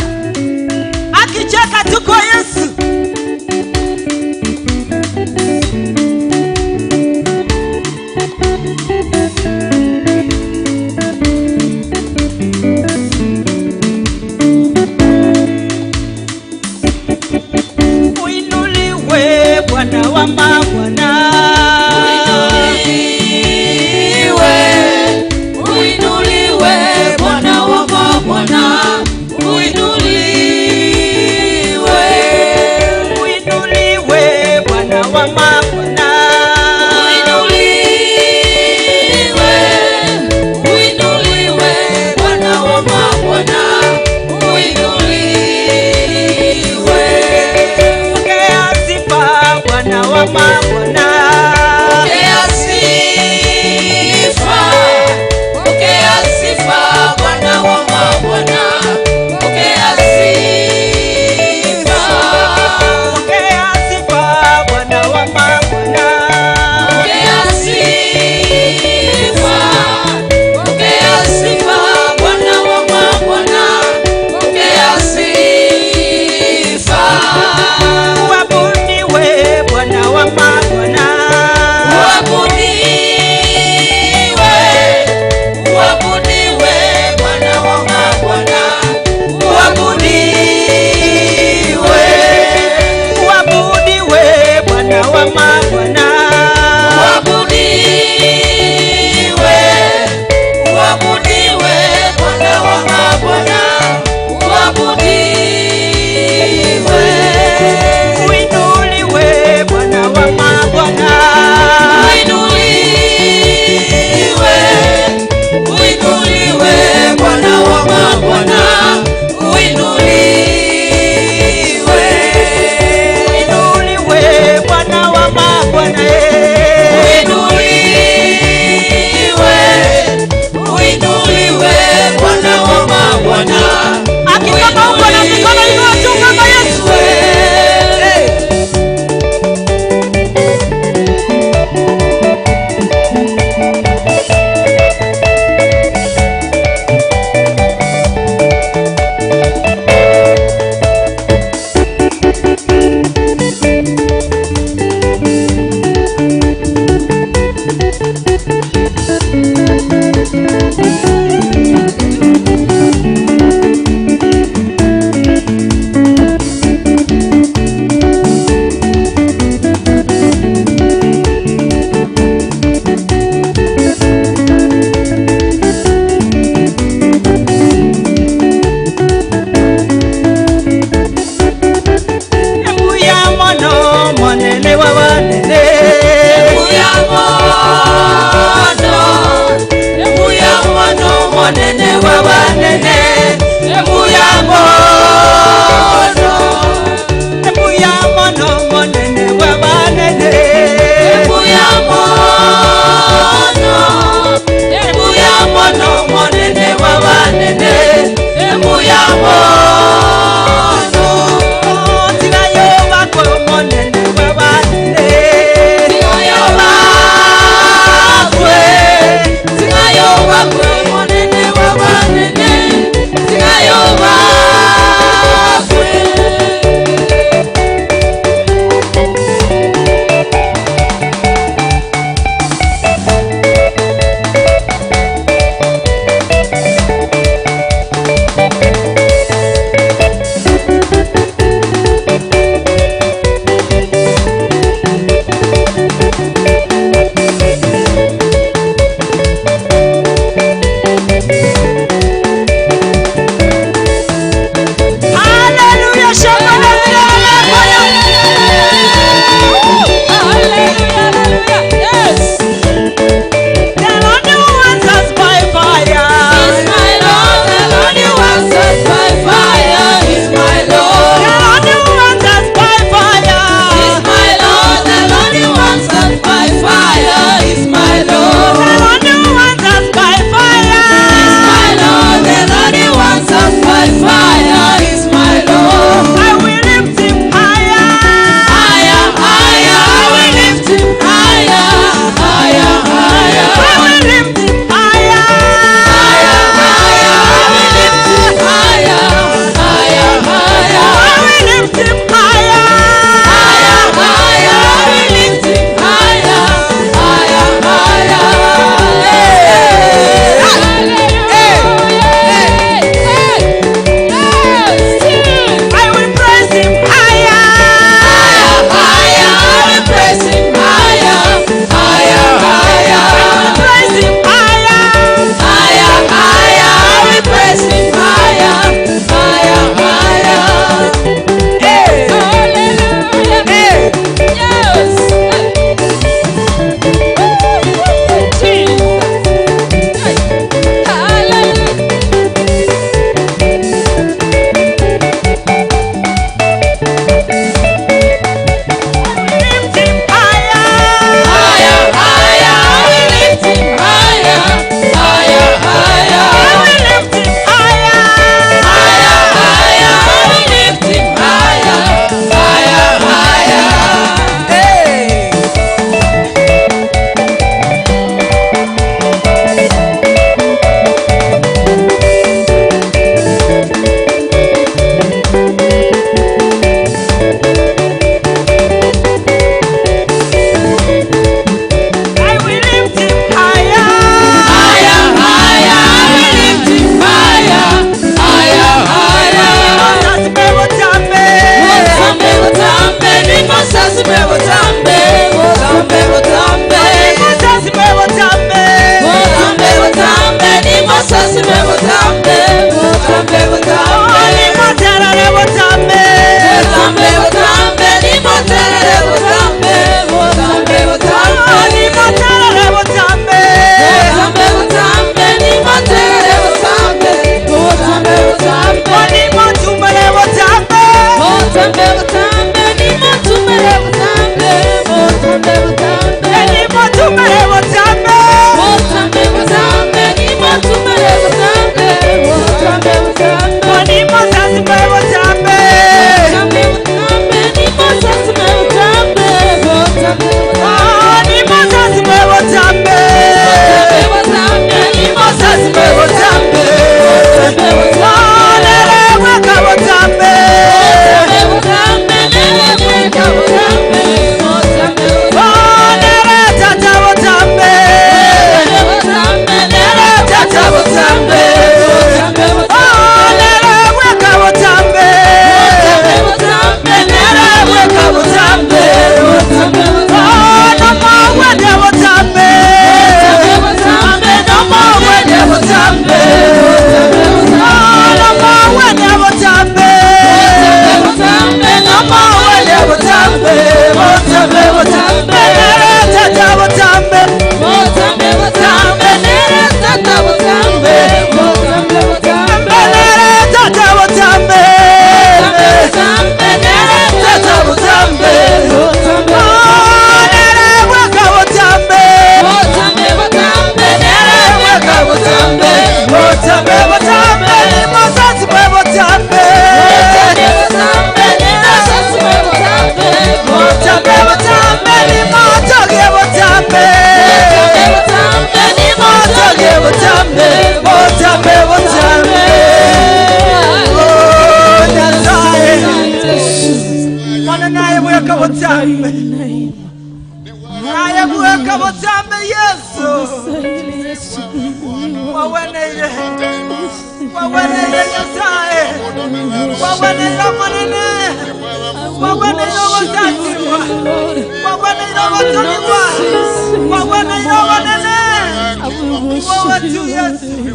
akicheka tu kwa Yesu. Uinuliwe Bwana wa mabwana. Uinuliwe, uinuliwe Bwana wa mabwana. Uinuliwe, uinuliwe Bwana wa mabwana. Uinuliwe, uinuliwe Bwana wa mabwana. Uinuliwe, pokea sifa Bwana wa mabwana. Pokea sifa, pokea sifa Bwana wa mabwana. Pokea sifa, pokea sifa Bwana wa mabwana. Pokea sifa, pokea sifa Bwana wa mabwana. Pokea sifa, uabudiwe Bwana wa mabwana. Uabudiwe, uabudiwe Bwana wa mabwana. Uabudiwe, uabudiwe Bwana wa mabwana. Uabudiwe, uabudiwe Bwana wa mabwana. Uabudiwe, uinuliwe Bwana wa mabwana. Uinuliwe, uinuliwe Bwana wa mabwana. Uinuliwe, uinuliwe Bwana wa mabwana. Uinuliwe, uinuliwe Bwana wa mabwana. Akikama uko na mikono inua juu kama Yesu. Hey. Ebuya mono monene wa wanene. Ebuya mono, ebuya mono monene wa wanene. Ebuya mono, ebuya mono monene wa wanene. Ebuya mono, ebuya mono monene wa wanene. Ebuya mono. Kabotambe Yesu. Waweneire. Waweneire Nyasaye. Waweneire Monene. Waweneire Ogosasimwa. Waweneire Ogotogigwa. Waweneire Obonene. Ni wewe tu Yesu. Ni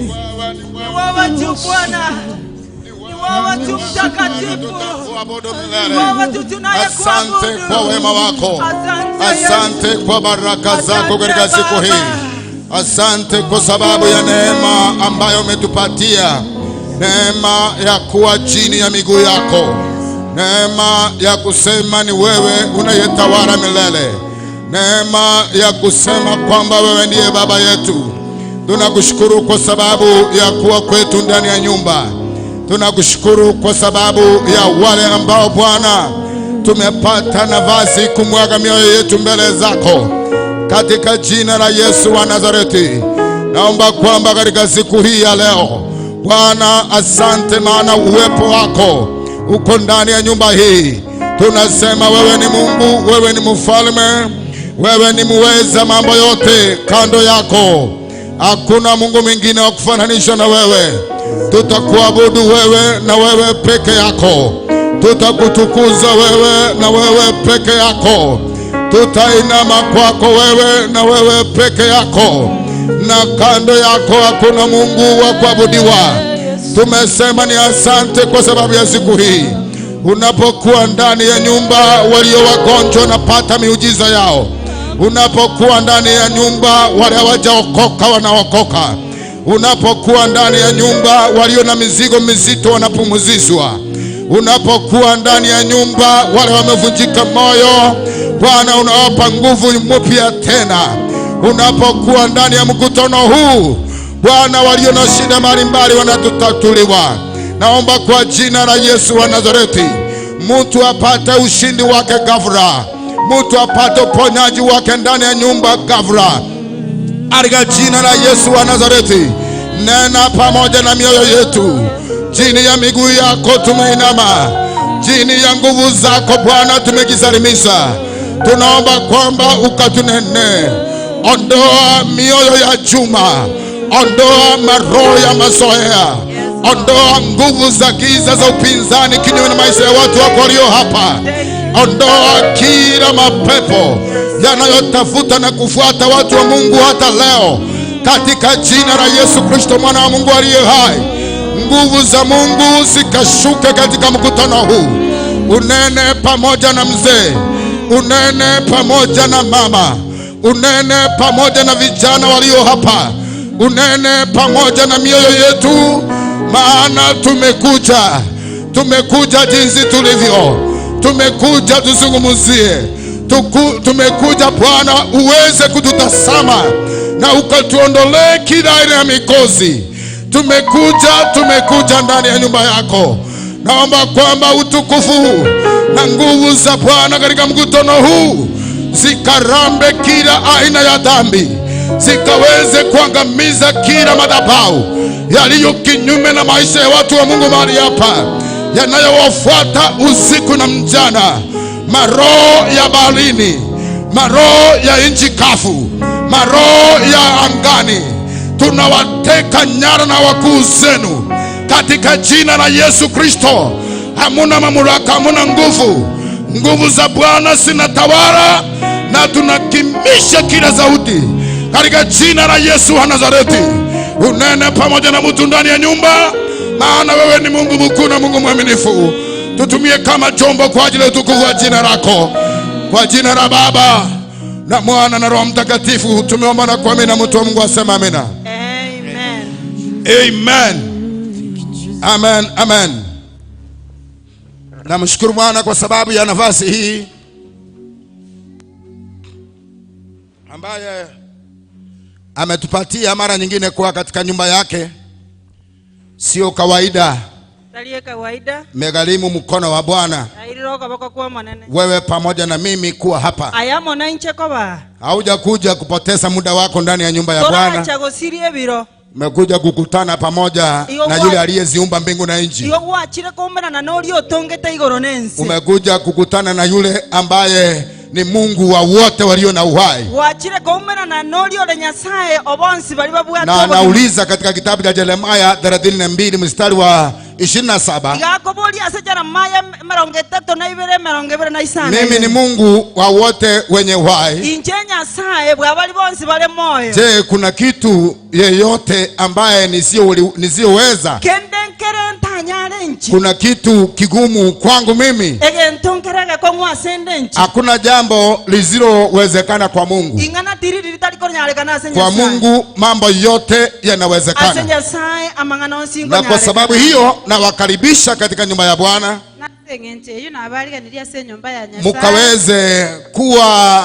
wewe tu Bwana. Ni wewe tu Mtakatifu. Ni wewe tu tunayekuabudu. Asante kwa wema wako. Asante kwa baraka zako katika siku hii. Asante kwa sababu ya neema ambayo umetupatia. Neema ya kuwa chini ya miguu yako. Neema ya kusema ni wewe unayetawala milele. Neema ya kusema kwamba wewe ndiye Baba yetu. Tunakushukuru kwa sababu ya kuwa kwetu ndani ya nyumba. Tunakushukuru kwa sababu ya wale ambao Bwana tumepata nafasi kumwaga mioyo yetu mbele zako. Katika jina la Yesu wa Nazareti, naomba kwamba katika siku hii ya leo Bwana, asante maana uwepo wako uko ndani ya nyumba hii. Tunasema wewe ni Mungu, wewe ni mfalme, wewe ni muweza mambo yote. Kando yako hakuna Mungu mwingine wa kufananisha na wewe. Tutakuabudu wewe na wewe peke yako. Tutakutukuza wewe na wewe peke yako. Tutainama kwako wewe na wewe peke yako. Na kando yako hakuna Mungu wa kuabudiwa. Tumesema ni asante kwa sababu ya siku hii. Unapokuwa ndani ya nyumba, walio wagonjwa wanapata miujiza yao. Unapokuwa ndani ya nyumba, wale hawajaokoka wanaokoka. Unapokuwa ndani ya nyumba, walio na mizigo mizito wanapumzishwa. Unapokuwa ndani ya nyumba, wale wamevunjika moyo, Bwana unawapa nguvu mpya tena. Unapokuwa ndani ya mkutano huu, Bwana, walio na shida mbalimbali wanatutatuliwa. Naomba kwa jina la Yesu wa Nazareti, mtu apate ushindi wake ghafla, mtu apate uponyaji wake ndani ya nyumba ghafla. Katika jina la Yesu wa Nazareti, nena pamoja na mioyo yetu. Chini ya miguu yako tumeinama, chini ya nguvu zako Bwana tumejisalimisha. Tunaomba kwamba ukatunene. Ondoa mioyo ya chuma, ondoa maroho ya mazoea, ondoa nguvu za giza za upinzani kinyume na maisha ya watu wako walio hapa. Ondoa kila mapepo yanayotafuta na kufuata watu wa Mungu hata leo, katika jina la Yesu Kristo mwana wa Mungu aliye hai. Nguvu za Mungu zikashuke katika mkutano huu. Unene pamoja na mzee, unene pamoja na mama, unene pamoja na vijana walio hapa, unene pamoja na mioyo yetu, maana tumekuja, tumekuja jinsi tulivyo, tumekuja tuzungumzie, tumekuja Bwana uweze kututazama na ukatuondolee kila aina ya mikosi. Tumekuja, tumekuja ndani ya nyumba yako. Naomba kwamba utukufu na nguvu za Bwana katika mkutano huu zikarambe kila aina ya dhambi, zikaweze kuangamiza kila madhabahu yaliyo kinyume na maisha ya watu wa Mungu mahali hapa, yanayowafuata usiku na mchana. Maroho ya baharini, maroho ya nchi kavu, maroho ya angani, tunawateka nyara na wakuu zenu katika jina la Yesu Kristo. Hamuna mamlaka, hamuna nguvu. Nguvu za Bwana zinatawala na tunakimisha kila sauti katika jina la Yesu wa Nazareti. Unene pamoja na mtu ndani ya nyumba, maana wewe ni Mungu mkuu na Mungu mwaminifu. Tutumie kama chombo kwa ajili ya utukufu wa jina lako. Kwa jina la Baba na Mwana na Roho Mtakatifu tumeomba na kuamini, na mtu wa Mungu asema amina. Amen. Amen. Amen. Amen. Namshukuru Bwana kwa sababu ya nafasi hii ambaye ametupatia mara nyingine kuwa katika nyumba yake. Sio kawaida. Taliye kawaida. Megharimu mkono wa Bwana. Airiroka boko kuwa manene. Wewe pamoja na mimi kuwa hapa. Ayamo na inche koba. Haujakuja kupoteza muda wako ndani ya nyumba ya Bwana. Chagosirie biro. Umekuja kukutana pamoja na yule aliyeziumba mbingu na nchi. Umekuja kukutana na yule ambaye ni Mungu wa wote walio na uhai. Wachire koumerana nori ore Nyasaye obonsi bari babwate Na obogima. anauliza katika kitabu cha Yeremia 32 mstari wa 27, Igakoboria ase Jeremaya 32:25. mimi ni Mungu wa wote wenye uhai. Inche Nyasaye bwa bari bonsi bare moyo. Je, kuna kitu yeyote ambaye nisiyoweza? Kende nkere ntanyare nchi. Kuna kitu kigumu kwangu mimi? Egento nkerege kong'u ase nde nchi. Hakuna jambo lisilowezekana kwa Mungu. Ing'ana tiriri ritari konyarekana ase Kwa Nyasaye. Mungu mambo yote Ase yanawezekana. Nyasaye amang'ana onsi Na kwa sababu hiyo nawakaribisha katika nyumba ya Bwana, Nase eng'encho eyo nabariganirie ase enyomba ya Nyasaye. mukaweze kuwa